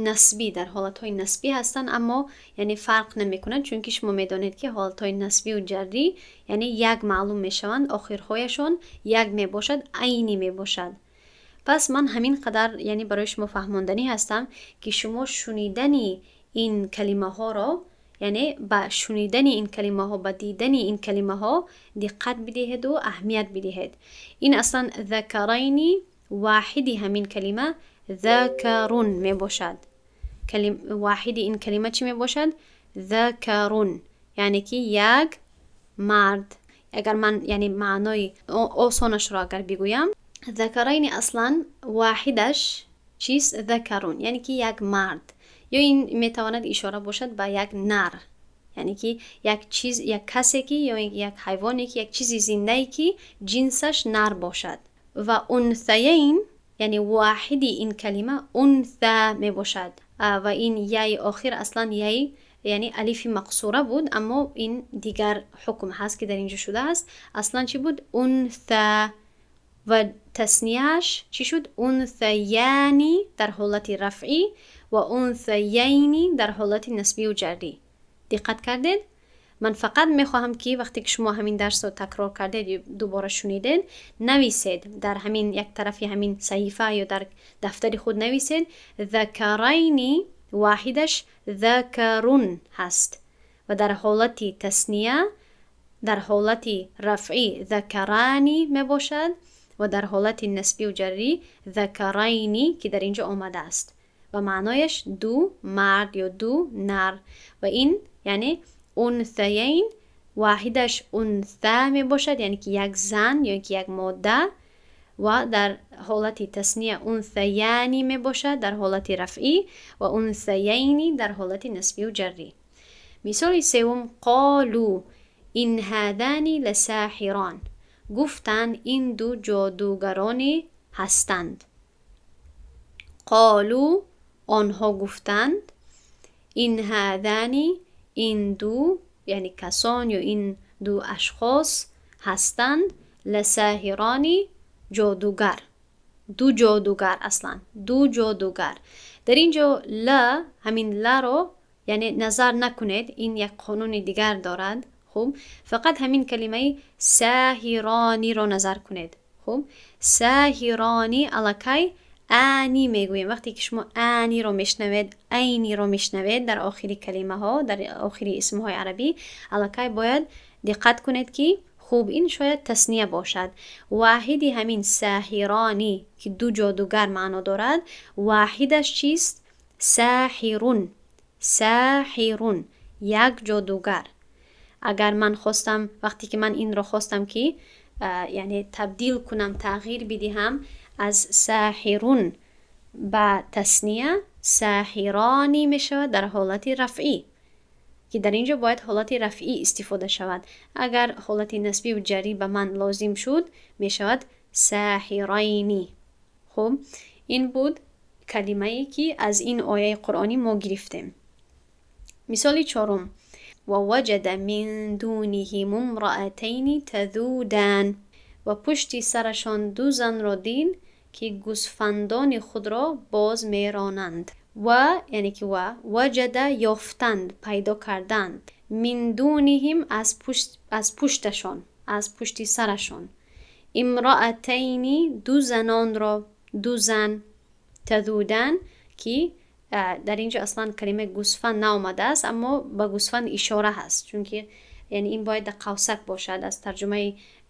насбӣ, дар ҳолатҳои насбӣ ҳастанд, аммо, яъне, фарқ намекунад, чунки шумо медонед, ки ҳолатҳои насбиву ҷаррӣ, яъне, як маълум мешаванд, охирҳояшон як мебошад, айнӣ мебошад. Пас ман ҳамин қадар, яъне, барои шумо фаҳмонданӣ ҳастам, ки шумо шунидани ин калимаҳоро, яъне ба шунидани ин калимаҳо, ба дидани ин калимаҳо диққат бидиҳеду аҳамият бидиҳед. Ин аслан закарайни, воҳиди ҳамин калима закарун мебошад. Воҳиди ин калима чӣ мебошад? Закарун, яъне ки як мард. Агар ман, яъне, маънои осонашро агар бигӯям, закарайни аслан воҳидаш чист? Закарун, яъне ки як мард, ё ин метавонад ишора бошад ба як нар, яъне ки як чиз, як касе ки, ё як ҳайвоне ки, як чизи зиндае ки ҷинсаш нар бошад. Ва унсаяйн, яъне воҳиди ин калима унса мебошад ва ин яи охир аслан яи, яъне алифи мақсура буд, аммо ин дигар ҳукм ҳаст, ки дар ин ҷо шудааст. Аслан чӣ буд? Унса. Ва таснияаш чӣ шуд? Унсаяни дар ҳолати рафъӣ ва унсаяйни дар ҳолати насбиву ҷаррӣ. Диққат кардед? Ман фақат мехоҳам, ки вақте ки шумо ҳамин дарсро такрор кардед ё дубора шунидед, нависед дар ҳамин як тарафи ҳамин саҳифа ё дар дафтари худ нависед: закарайни воҳидаш закарун ҳаст ва дар ҳолати тасния, дар ҳолати рафъӣ закарани мебошад ва дар ҳолати насбиву ҷаррӣ закарайни, ки дар ин ҷо омадааст ва маънояш ду мард ё ду нар. Ва ин, яъне, унсаяйн воҳидаш унса мебошад, яъне ки як зан ё ки як модда, ва дар ҳолати тасния унсаяни мебошад дар ҳолати рафъӣ ва унсаяйни дар ҳолати насбиву ҷаррӣ. Мисоли севум: қолу ин ҳадани ласаҳирон, гуфтанд, ин ду ҷодугароне ҳастанд. Қолу, онҳо гуфтанд, ин ҳадани, ин ду, яъне касон ё ин ду ашхос ҳастанд, ласаҳирони, ҷодугар, ду ҷодугар, аслан ду ҷодугар. Дар ин ҷо ла, ҳамин ларо, яъне, назар накунед, ин як қонуни дигар дорад. Хуб, фақат ҳамин калимаи саҳирониро назар кунед. Хуб, саҳирони аллакай ани мегӯем. Вақте ки шумо аниро мешунавед, айниро мешунавед дар охири калимаҳо, дар охири исмҳои арабӣ, аллакай бояд диққат кунед, ки хуб, ин шояд тасния бошад. Воҳиди ҳамин саҳирони, ки ду ҷодугар маъно дорад, воҳидаш чист? Саҳирун, саҳирун, як ҷодугар. Агар ман хостам, вақте ки ман инро хостам, ки, яъне, табдил кунам, тағйир бидиҳам аз саҳирун ба тасния, саҳирони мешавад дар ҳолати рафъӣ, ки дар ин ҷо бояд ҳолати рафъӣ истифода шавад. Агар ҳолати насбиву ҷаррӣ ба ман лозим шуд, мешавад саҳирайни. Хуб, ин буд калимае, ки аз ин ояи қуръонӣ мо гирифтем. Мисоли чорум: ваваҷада мин дуниҳим имраатайни тазудан, ва пушти сарашон ду занро дид, ки гӯсфандони худро боз меронанд. Ва, яъне ки ва, ваҷада, ёфтанд, пайдо карданд, мин дуниҳим, аз пушташон, аз пушти сарашон, имраатайни, ду занонро, ду зан, тазудан, ки дар ин ҷо аслан калимаи гӯсфанд наомадааст, аммо ба гӯсфанд ишора ҳаст, чунки, яъне, ин бояд дар қавсак бошад. Аз тарҷумаи,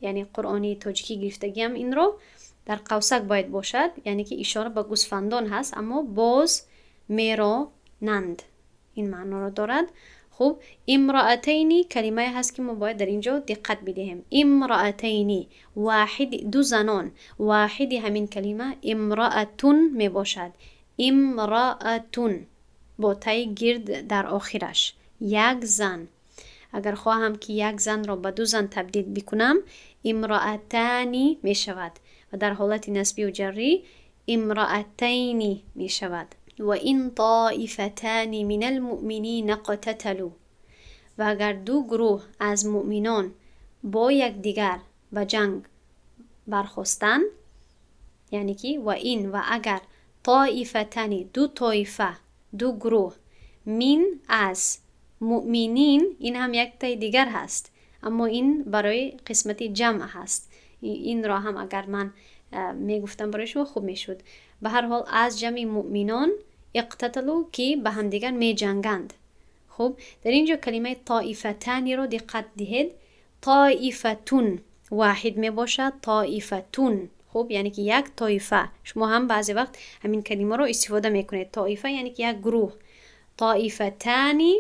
яъне, қуръонии тоҷикӣ гирифтагиам, инро дар қавсак бояд бошад, яъне ки ишора ба гӯсфандон ҳаст, аммо боз меронанд, ин маъноро дорад. Хуб, имраатайни калимае ҳаст, ки мо бояд дар ин ҷо диққат бидиҳем. Имраатайни воҳиди, ду занон, воҳиди ҳамин калима имраатун мебошад. Имраатун бо таи гирд дар охираш, як зан. Агар хоҳам, ки як занро ба ду зан табдил бикунам, имраатани мешавад ва дар ҳолати насбию ҷаррӣ имраатайни мешавад. Ва ин тоифатани мин алмуъминина иқтаталу, ва агар ду гурӯҳ аз муъминон бо якдигар ба ҷанг бархостанд, яъне ки ва ин, ва агар, тоифатани, ду тоифа, ду гурӯҳ, мин, аз, муъминин, ин ҳам яктаи дигар ҳаст, аммо ин барои қисмати ҷамъ ҳаст. Инро ҳам агар ман мегуфтам, барои шумо хуб мешуд. Ба ҳар ҳол, аз ҷамъи муъминон, иқтаталу, ки ба ҳамдигар меҷанганд. Хуб, дар ин ҷо калимаи тоифатаниро диққат диҳед. Тоифатун воҳид мебошад, тоифатун. Хуб, яъне ки як тоифа. Шумо ҳам баъзе вақт ҳамин калимаро истифода мекунед. Тоифа яъне ки як гурӯҳ, тоифатани,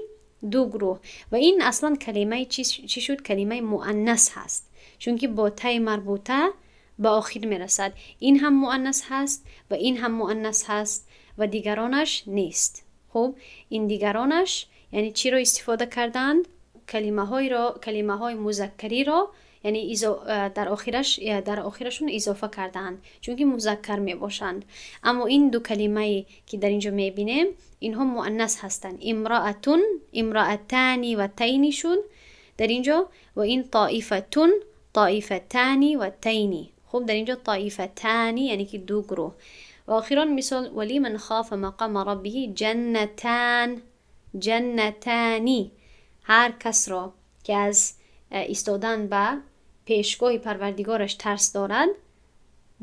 ду гурӯҳ. Ва ин аслан калимаи чӣ шуд? Калимаи муаннас ҳаст, чунки бо таи марбута ба охир мерасад. Ин ҳам муаннас ҳаст ва ин ҳам муаннас ҳаст ва дигаронаш нест. Хуб, ин дигаронаш яъне чиро истифода карданд? Калимаҳоеро, калимаҳои музаккариро, яъне дар охирашон изофа кардаанд, чунки музаккар мебошанд. Аммо ин ду калимае, ки дар ин ҷо мебинем, инҳо муаннас ҳастанд. Имраатун, имраатани ва тайни шуд дар ин ҷо ва ин тоифатун, тоифатани ва тайни. Хуб, дар ин ҷо тоифатани, яъне ки ду гурӯҳ. Ва охирон мисол: валиман хафа мақома раббиҳи ҷаннатан, ҷаннатани. Ҳар касро, ки аз истодан ба пешгоҳи парвардигораш тарс дорад,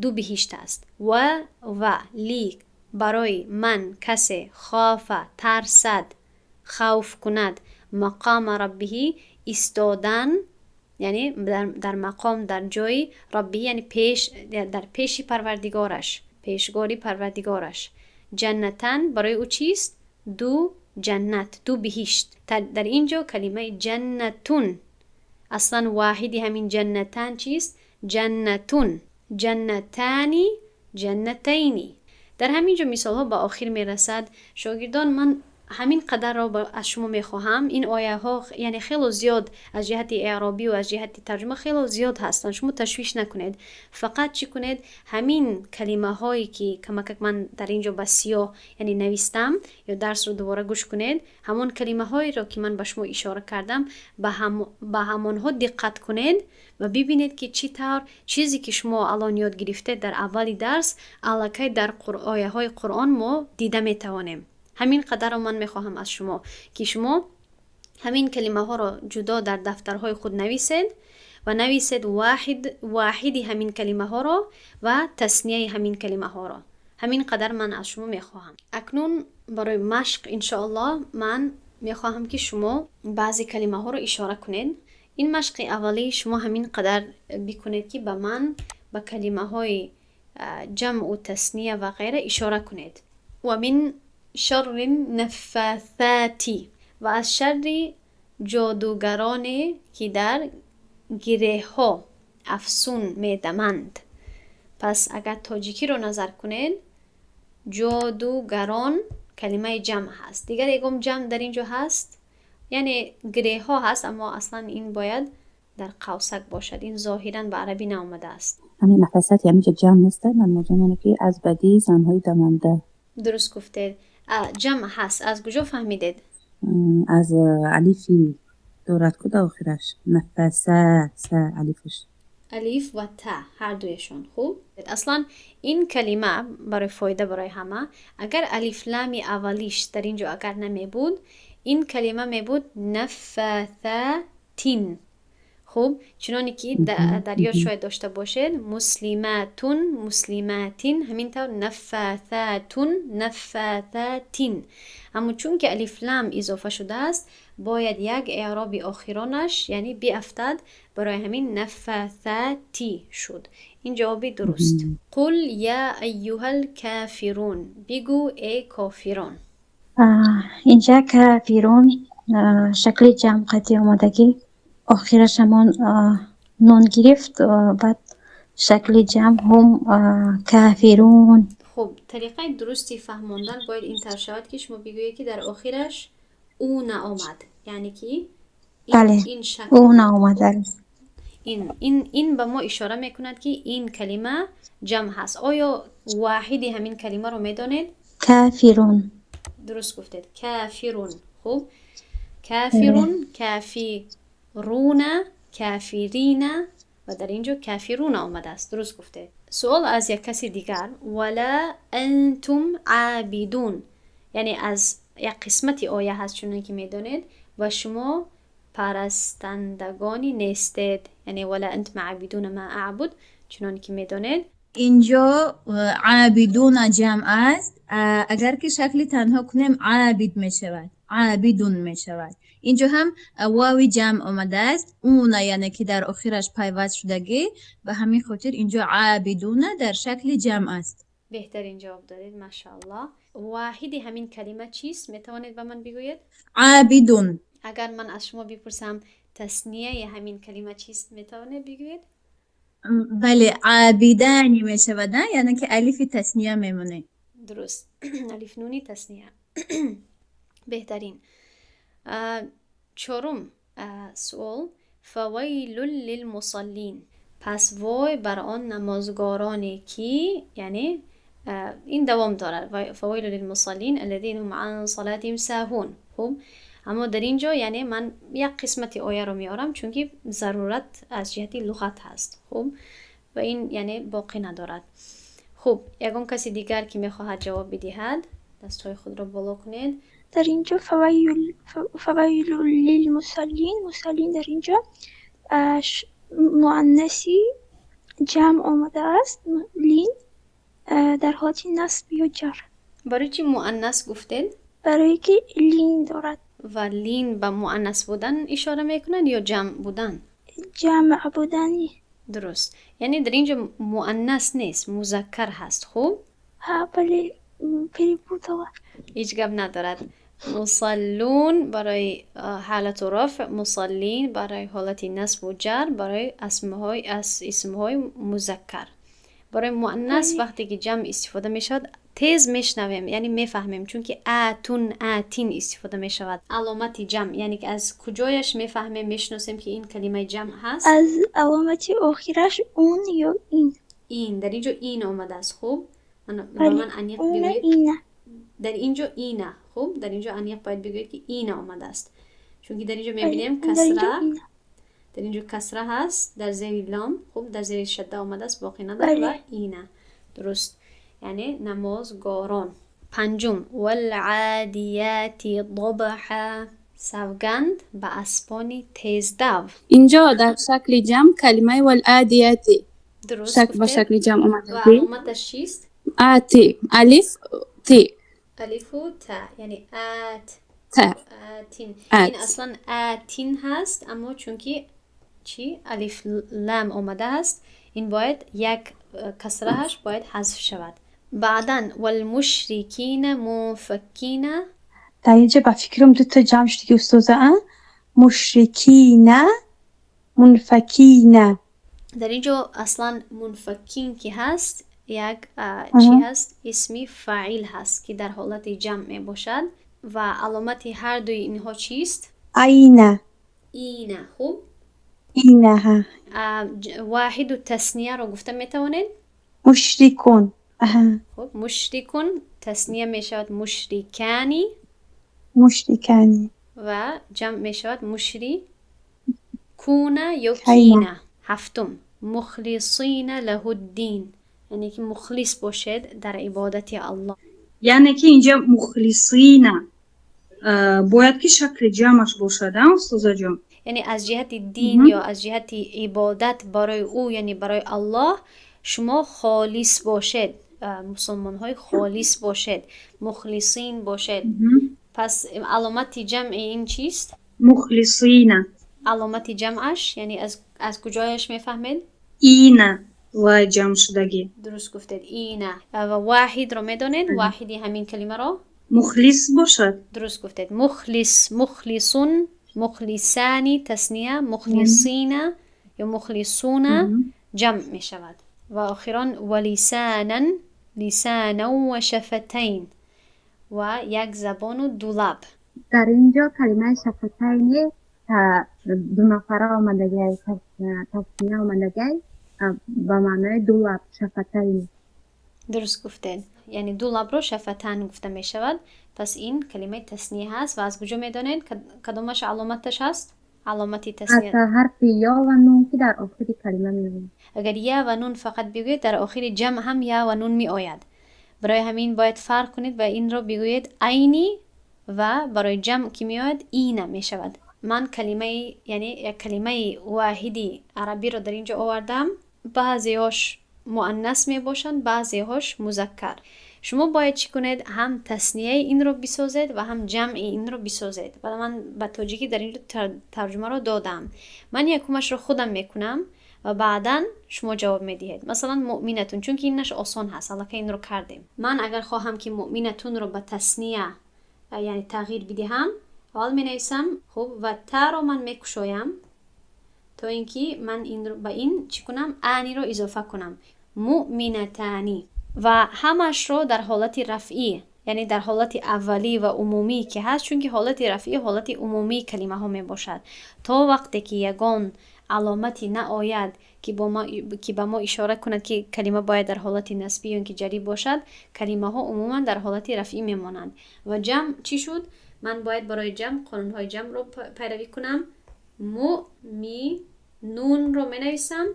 ду биҳишт аст. Ва ли, барои, ман, касе, хофа, тарсад, хавф кунад, мақома раббиҳи, истодан, яъне дар мақом, дар ҷои, раббиҳи, яъне пеш, дар пеши парвардигораш, пешгори парвардигораш, ҷаннатан, барои ӯ чист? Ду ҷаннат, ду биҳишт. Дар ин ҷо калимаи ҷаннатун, аслан воҳиди ҳамин ҷаннатан чист? Ҷаннатун, ҷаннатани, ҷаннатайни. Дар ҳамин ҷо мисолҳо ба охир мерасад. Шогирдон, ман ҳамин қадарро аз шумо мехоҳам. Ин ояҳо, яъне, хело зиёд аз ҷиҳати эъробӣ ва аз ҷиҳати тарҷума хело зиёд ҳастанд. Шумо ташвиш накунед, фақат чӣ кунед? Ҳамин калимаҳое, ки камакак ман дар ин ҷо ба сиёҳ, яъне, навистам, ё дарсро дубора гӯш кунед, ҳамон калимаҳоеро, ки ман ба шумо ишора кардам, ба ҳамонҳо диққат кунед ва бибинед, ки чӣ тавр чизе, ки шумо алон ёд гирифтед дар аввали дарс, аллакай дар ояҳои Қуръон мо дида метавонем. Ҳамин қадарро ман мехоҳам аз шумо, ки шумо ҳамин калимаҳоро ҷудо дар дафтарҳои худ нависед ва нависед воҳид, воҳиди ҳамин калимаҳоро ва таснияи ҳамин калимаҳоро. Ҳамин қадар ман аз шумо мехоҳам. Акнун барои машқ, иншоаллоҳ, ман мехоҳам, ки шумо баъзе калимаҳоро ишора кунед. Ин машқи аввалии шумо ҳамин қадар бикунед, ки ба ман ба калимаҳои ҷамъу тасния ва ғайра ишора кунед. Ва мин шарри наффасати, ва аз шарри ҷодугароне, ки дар гиреҳҳо афсун медаманд. Пас агар тоҷикиро назар кунед, ҷодугарон калимаи ҷамъ ҳаст. Дигар ягон ҷамъ дар ин ҷо ҳаст? Яъне гиреҳҳо ҳаст, аммо аслан ин бояд дар қавсак бошад. Ин зоҳиран ба арабӣ наомадааст. Ҳамин нафасат ҳаминҷо ҷамъ неста, манмозун, яъне ки аз бадии занҳои даманда. Дуруст гуфтед, ҷамъ ҳаст. Аз куҷо фаҳмидед? Аз алифи дорад ку дар охираш, нафаса са, алифаш. Алиф ва та ҳардуяшон. Хуб, аслан ин калима барои фоида барои ҳама, агар алифлами аввалиш дар ин ҷо агар намебуд, ин калима мебуд наффасатин. Хуб, чуноне ки дар ёд шояд дошта бошед, муслиматун, муслиматин, ҳамин тавр наффасатун, наффасатин. Аммо чунки алифлам изофа шудааст, бояд як эъроби охиронаш, яъне, биафтад. Барои ҳамин наффасати шуд. Ин ҷавоби дуруст. Қул я айюҳал кафирун, бигӯ, э кофирон. Инҷа кафирун шакли ҷамъ қатӣ омадагӣ, охираш ҳамон нун гирифт, баъд шакли ҷамъ ҳум кафирун. Хуб, тариқаи дурусти фаҳмондан бояд ин тавр шавад, ки шумо бигӯед, ки дар охираш ӯ наомад, яъне ки Бале. Ин шакл ӯ наомада. Ин ба мо ишора мекунад, ки ин калима ҷамъ ҳаст. Оё воҳиди ҳамин калимаро медонед? Кафирун. Дуруст гуфтед, кафирун. Хуб, кафирун, кафируна, кафирина ва дар ин ҷо кафируна омадааст. Дуруст гуфтед. Суол аз як каси дигар: вала антум обидун, яъне аз як қисмати оя ҳаст, чуноне ки медонед, ва шумо парастандагони нестед, яъне вала антум обидуна ма аъбуд, чуноне ки медонед. Инҷо обидуна ҷамъ аст. Агар ки шакли танҳо кунем, обид мешавад, обидун мешавад. Инҷо ҳам вови ҷамъ омадааст, уна, яъне ки дар охираш пайваст шудагӣ. Ба ҳамин хотир инҷо обидуна дар шакли ҷамъ аст. Беҳтарин ҷавоб додед, машааллоҳ. Воҳиди ҳамин калима чист, метавонед ба ман бигӯед? Обидун. Агар ман аз шумо бипурсам, таснияи ҳамин калима чист, метавонед бигӯед? Бале, обидани мешавад, яъне ки алифи тасния мемонад. Дуруст, алиф нуни тасния. Беҳтарин. Чорум суол: фавайлун лилмусаллин, пас вой бар он намозгороне ки, яъне ин давом дорад, фавайлун лилмусаллин аллазина ҳум ан салатиҳим саҳун. Хуб, аммо дар ин ҷо, яъне ман як қисмати ояро меорам, чунки зарурат аз ҷиҳати луғат ҳаст. Хуб, ва ин яъне боқӣ надорад. Хуб, ягон каси дигар, ки мехоҳад ҷавоб бидиҳад, дастҳои худро боло кунед. Дар инҷо фавайлу лилмусаллин, мусаллин дар инҷо муаннаси ҷамъ омадааст, лин, дар ҳолати насб ё ҷар. Барои чӣ муаннас гуфтед? Барое ки лин дорад. Ва лин ба муаннас будан ишора мекунад ё ҷамъ будан? Ҷамъ будани. Дуруст, яъне дар ин ҷо муаннас нест, музаккар ҳаст. Хуб. Ҳа, бале, перепутала. Ҳеҷ гап надорад. Мусаллун барои ҳолату рафъ, мусаллин барои ҳолати насбу ҷар, барои аз исмҳои музаккар. Барои муаннас вақте ки ҷамъ истифода мешавад, тез мешнавем, яъне мефаҳмем, чунки атун, атин истифода мешавад. Аломати ҷамъ, яъне ки аз куҷояш мефаҳмем, мешиносем, ки ин калимаи ҷамъ ҳаст? Аз аломати охираш ун ё ин. Ин дар ин ҷо ин омадааст. Хуб, ба ман аниқ бигӯед. Ина. Дар ин ҷо ина. Хуб, дар ин ҷо аниқ бояд бигӯед, ки ина омадааст, чунки дар ин ҷо мебинем касра, дар ин ҷо касра ҳаст дар зери лом. Хуб, дар зери шадда омадааст, боқӣ надорад ва ина дуруст, яъне намозгорон. Панҷум: валъадияти добҳа, савганд ба аспони тездав. Инҷо дар шакли ҷамъ калимаи валъадияти Дуруст. ба шакли ҷамъ Ва омадагӣ. Аломаташ чист? Ати, алиф, ти. Алифу та, яъне ат. Та. Атин. Ат. Ин аслан атин ҳаст, аммо чунки чӣ алиф лам омадааст, ин бояд як касрааш бояд ҳазф шавад. Баъдан валмушрикина мунфаккина. Дар инҷа ба фикрам дута ҷамъ шуд, ки устоза, а мушрикина мунфакина. Дар ин ҷо аслан мунфаккин ки ҳаст, як чӣ ҳаст, исми фаъил ҳаст, ки дар ҳолати ҷамъ мебошад. Ва аломати ҳар дуи инҳо чист? Айна. Ина. Хуб. Ина, ҳа. Воҳиду таснияро гуфта метавонед? Мушрикун, аҳа. Хуб, мушрикун тасния мешавад мушрикани. Мушрикани. Ва ҷамъ мешавад мушрикуна ё кайна. Кина. Ҳафтум: мухлисина лаҳуддин, яъне ки мухлис бошед дар ибодати Аллоҳ. Яъне ки инҷа мухлисина бояд ки шакли ҷамъаш бошад, а, устозаҷон? Яъне аз ҷиҳати дин ё аз ҷиҳати ибодат барои ӯ, яъне барои Аллоҳ шумо холис бошед, мусулмонҳои холис бошед, мухлисин бошед. Пас аломати ҷамъи ин чист? Мухлисина. Аломати ҷамъаш, яъне аз куҷояш мефаҳмед? Ина ва ҷамъшудагӣ. Дуруст гуфтед, ина. Ва воҳидро медонед, воҳиди ҳамин калимаро? Мухлис бошад. Дуруст гуфтед, мухлис, мухлисун, мухлисани тасния, мухлисина ё мухлисуна ҷамъ мешавад. Ва охирон: валисанан, лисанан ва шафатайн, ва як забону ду лаб. Дар ин ҷо калимаи шафатайни. Ду нафара омадагай, тасния омадагай, ба маънои ду лаб, شفتين. Дуруст гуфтед, яъне ду лабро شفتان гуфта мешавад. Пас ин калимаи тасния ҳаст. Ва аз куҷо медонед, кадомаш аломаташ ҳаст, аломати тасния? Аз ҳарфи ё ва нун, ки дар охири калима меояд. Агар я ва нун фақат бигӯед, дар охири ҷамъ ҳам я ва нун меояд. Барои ҳамин бояд фарқ кунед ва инро бигӯед айни ва барои ҷамъ ки меояд, ина мешавад. Ман калимаи, яъне як калимаи воҳиди арабиро дар ин ҷо овардам. Баъзеҳош муаннас мебошанд, баъзеҳош музаккар. Шумо бояд чӣ кунед? Ҳам таснияи инро бисозед ва ҳам ҷамъи инро бисозед. Ва ман ба тоҷикӣ дар ин ҷо тарҷумаро додам. Ман якумашро худам мекунам ва баъдан шумо ҷавоб медиҳед. Масалан, مؤمنة, чунки инаш осон ҳаст, аллакай инро кардем. Ман агар хоҳам, ки مؤمنة ро ба тасния, яъне тағйир бидиҳам, аввал менависам, хуб, ва таро ман мекушоям, то ин ки ман инро ба ин чӣ кунам? Аниро изофа кунам. مؤمنتان. Ва ҳамашро дар ҳолати рафъӣ, яъне дар ҳолати аввалӣ ва умумӣ ки ҳаст, чунки ҳолати рафъӣ ҳолати умумии калимаҳо мебошад. То вақте ки ягон аломате наояд, ки ба мо ишора кунад, ки калима бояд дар ҳолати насбӣ ё ин ки ҷарӣ бошад, калимаҳо умуман дар ҳолати рафъӣ мемонанд. Ва ҷамъ чӣ шуд? Ман бояд барои ҷамъ қонунҳои ҷамъро пайравӣ кунам. Му, ми, нунро менависам,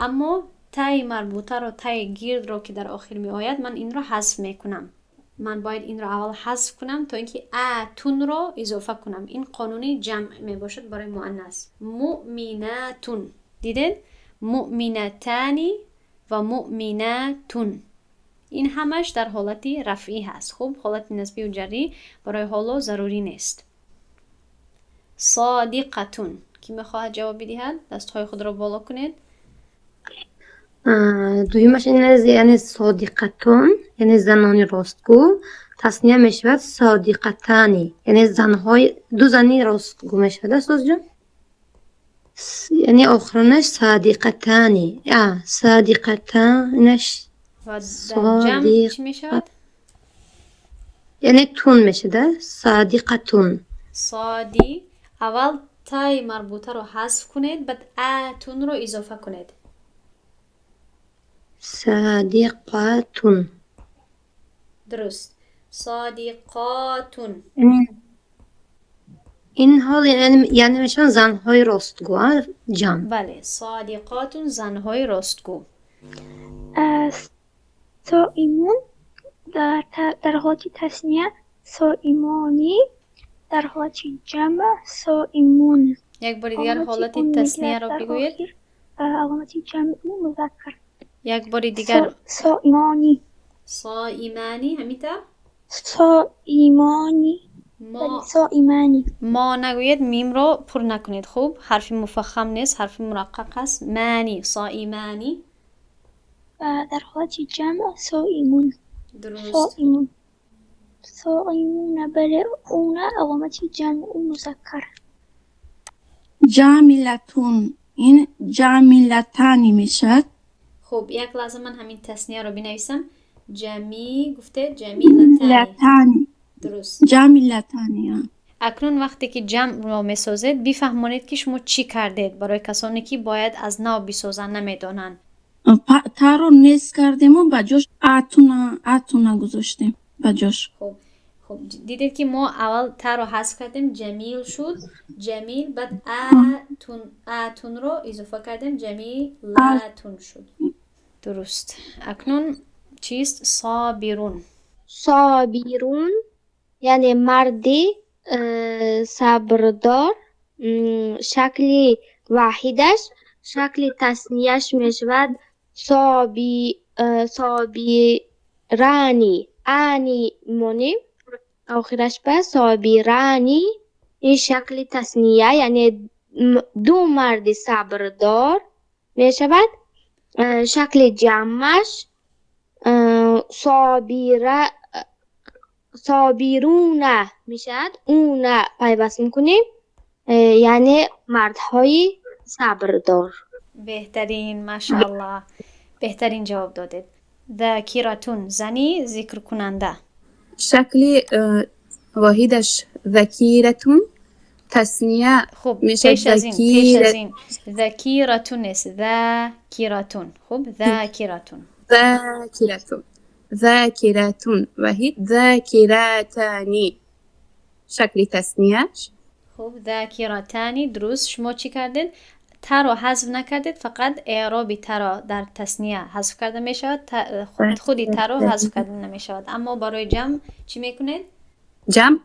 аммо таи марбутаро, таи гирдро, ки дар охир меояд, ман инро ҳазф мекунам. Ман бояд инро аввал ҳазф кунам, то ин ки атунро изофа кунам. Ин қонуни ҷамъ мебошад барои муаннас. مؤمنات. Дидед, مؤمنتان ва مؤمنات. Ин ҳамаш дар ҳолати рафъӣ ҳаст. Хуб, ҳолати насбию ҷаррӣ барои ҳоло зарурӣ нест. صادقة. Кӣ мехоҳад ҷавоб бидиҳад? Дастҳои худро боло кунед. Дуюмаш ин, яъне صادقة, яъне занони ростгӯ, тасния мешавад صادقتان, яъне занҳои, ду зани ростгӯ мешавад, устозҷон. Яъне охиронаш صادقتان, صادقتان аш. Ва дар ҷамъ чӣ мешавад? Яъне тун мешуда, صادقة. Соди, аввал таи марбутаро ҳазф кунед, баъд атунро изофа кунед. صادقة. Дуруст, صادقات. Ин ҳол яъне мешаванд занҳои ростгӯ, ҷамъ. Бале, صادقات, занҳои ростгӯ. صائم дар ҳолати тасния صائمان, дар ҳолати ҷамъ صائمون. Як бори дигар ҳолати таснияро бигӯед. Аломати ҷамъи музаккар. Як бори дигар. صائمان. صائمان, ҳамин тавр? صائمان. Мо. صائمان. Мо нагӯед, мимро пур накунед. Хуб, ҳарфи муфаххам нест, ҳарфи мураққақ аст. Мани, صائمان. Ва дар ҳолати ҷамъ صائمون. Дуруст. صائمون, صائمون, бале, уна аломати ҷамъи музаккар. جميلة, ин جميلتان мешавад. Хуб, як лаҳза, ман ҳамин таснияро бинависам. Ҷами гуфте, جميلتان. لتان. Дуруст. جميلتان. Акнун вақте ки ҷамъро месозед, бифаҳмонед, ки шумо чӣ кардед, барои касоне ки бояд аз нав бисозанд, намедонанд. Таро нест кардему, ба ҷош атуна, атуна гузоштем ба ҷош. Хуб, дидед, ки мо аввал таро ҳазф кардем, جميل шуд, جميل, баъд атун, атунро изофа кардем, جميلة шуд. Дуруст. Акнун чист صابر? صابر, яъне марди сабрдор, шакли воҳидаш, шакли таснияш мешавад صابران, ани монем охираш ба صابران. Ин шакли тасния, яъне ду марди сабрдор мешавад. Шакли ҷамъаш صابرون мешавад, уна пайваст мекунем, яъне мардҳои сабрдор. Беҳтарин, машааллоҳ, беҳтарин ҷавоб додед. ذاكرة, зани зикркунанда. Шакли воҳидаш ذاكرة. Тасния Хуб, мешавад пеш аз ин, пеш аз закира. Ин закиратун нест, закиратун. Хуб, закиратун. Закиратун, закиратун ваҳид, закиратани шакли таснияш. Хуб, закиратани, дуруст. Шумо чӣ кардед? Таро ҳазф накардед, фақат эъроби таро дар тасния ҳазф карда мешавад, худи таро ҳазф карда намешавад. Аммо барои ҷамъ чӣ мекунед? Ҷамъ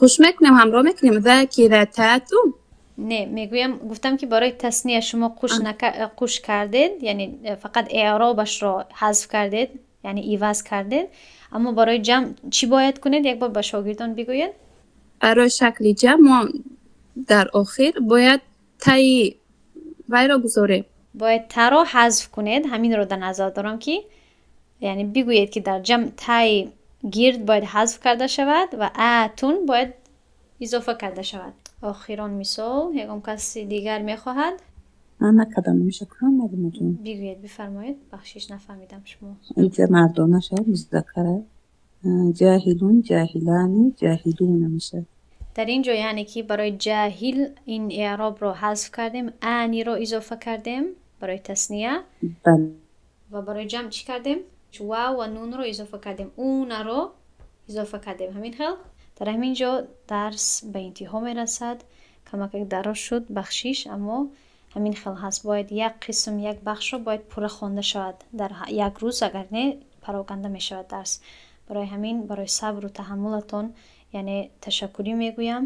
қуш мекунем, ҳамроҳ мекунем, закирататун. Не, мегӯям, гуфтам, ки барои тасния шумо қуш қуш кардед, яъне фақат эъробашро ҳазф кардед, яъне иваз кардед. Аммо барои ҷамъ чӣ бояд кунед? Як бор ба шогирдон бигӯед. Барои шакли ҷамъ мо дар охир бояд таи вайро гузорем. Бояд таро ҳазф кунед. Ҳаминро дар назар дорам, ки яъне бигӯед, ки дар ҷамъ таи гирд бояд ҳазф карда шавад ва атун бояд изофа карда шавад. Охирон мисол, ягон каси дигар мехоҳад? Ман накардам, меша кунам, Мадинаҷон? Бигӯед, бифармоед. Бахшиш, нафаҳмидам шумо. Инҷа мардона шавад, музаккара. Ҷоҳилун, ҷоҳилани, ҷоҳилуна мешавад. Дар ин ҷо, яъне ки барои ҷаҳил ин эъробро ҳазф кардем, аниро изофа кардем барои тасния. Бале. Ва барои ҷамъ чӣ кардем? Вав ва нунро изофа кардем, унаро изофа кардем. Ҳамин хел. Дар ҳамин ҷо дарс ба интиҳо мерасад. Камакак дароз шуд, бахшиш, аммо ҳамин хел ҳаст. Бояд як қисм, як бахшро бояд пурра хонда шавад дар як рӯз, агар не, пароканда мешавад дарс. Барои ҳамин барои сабру таҳаммулатон, яъне, ташаккурӣ мегӯям.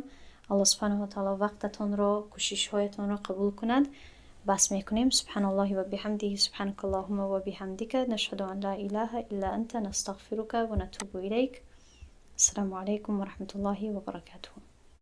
Аллоҳ субҳанаҳу ва таъоло вақтатонро, кӯшишҳоятонро қабул кунад. Бас мекунем. Субҳаналлоҳи ва биҳамдиҳи, субҳанака аллоҳумма ва биҳамдика, нашҳаду ан ла илаҳа илла анта, настағфирука ва натубу илайк. Ассалому алайкум ва раҳматуллоҳи ва баракатуҳ.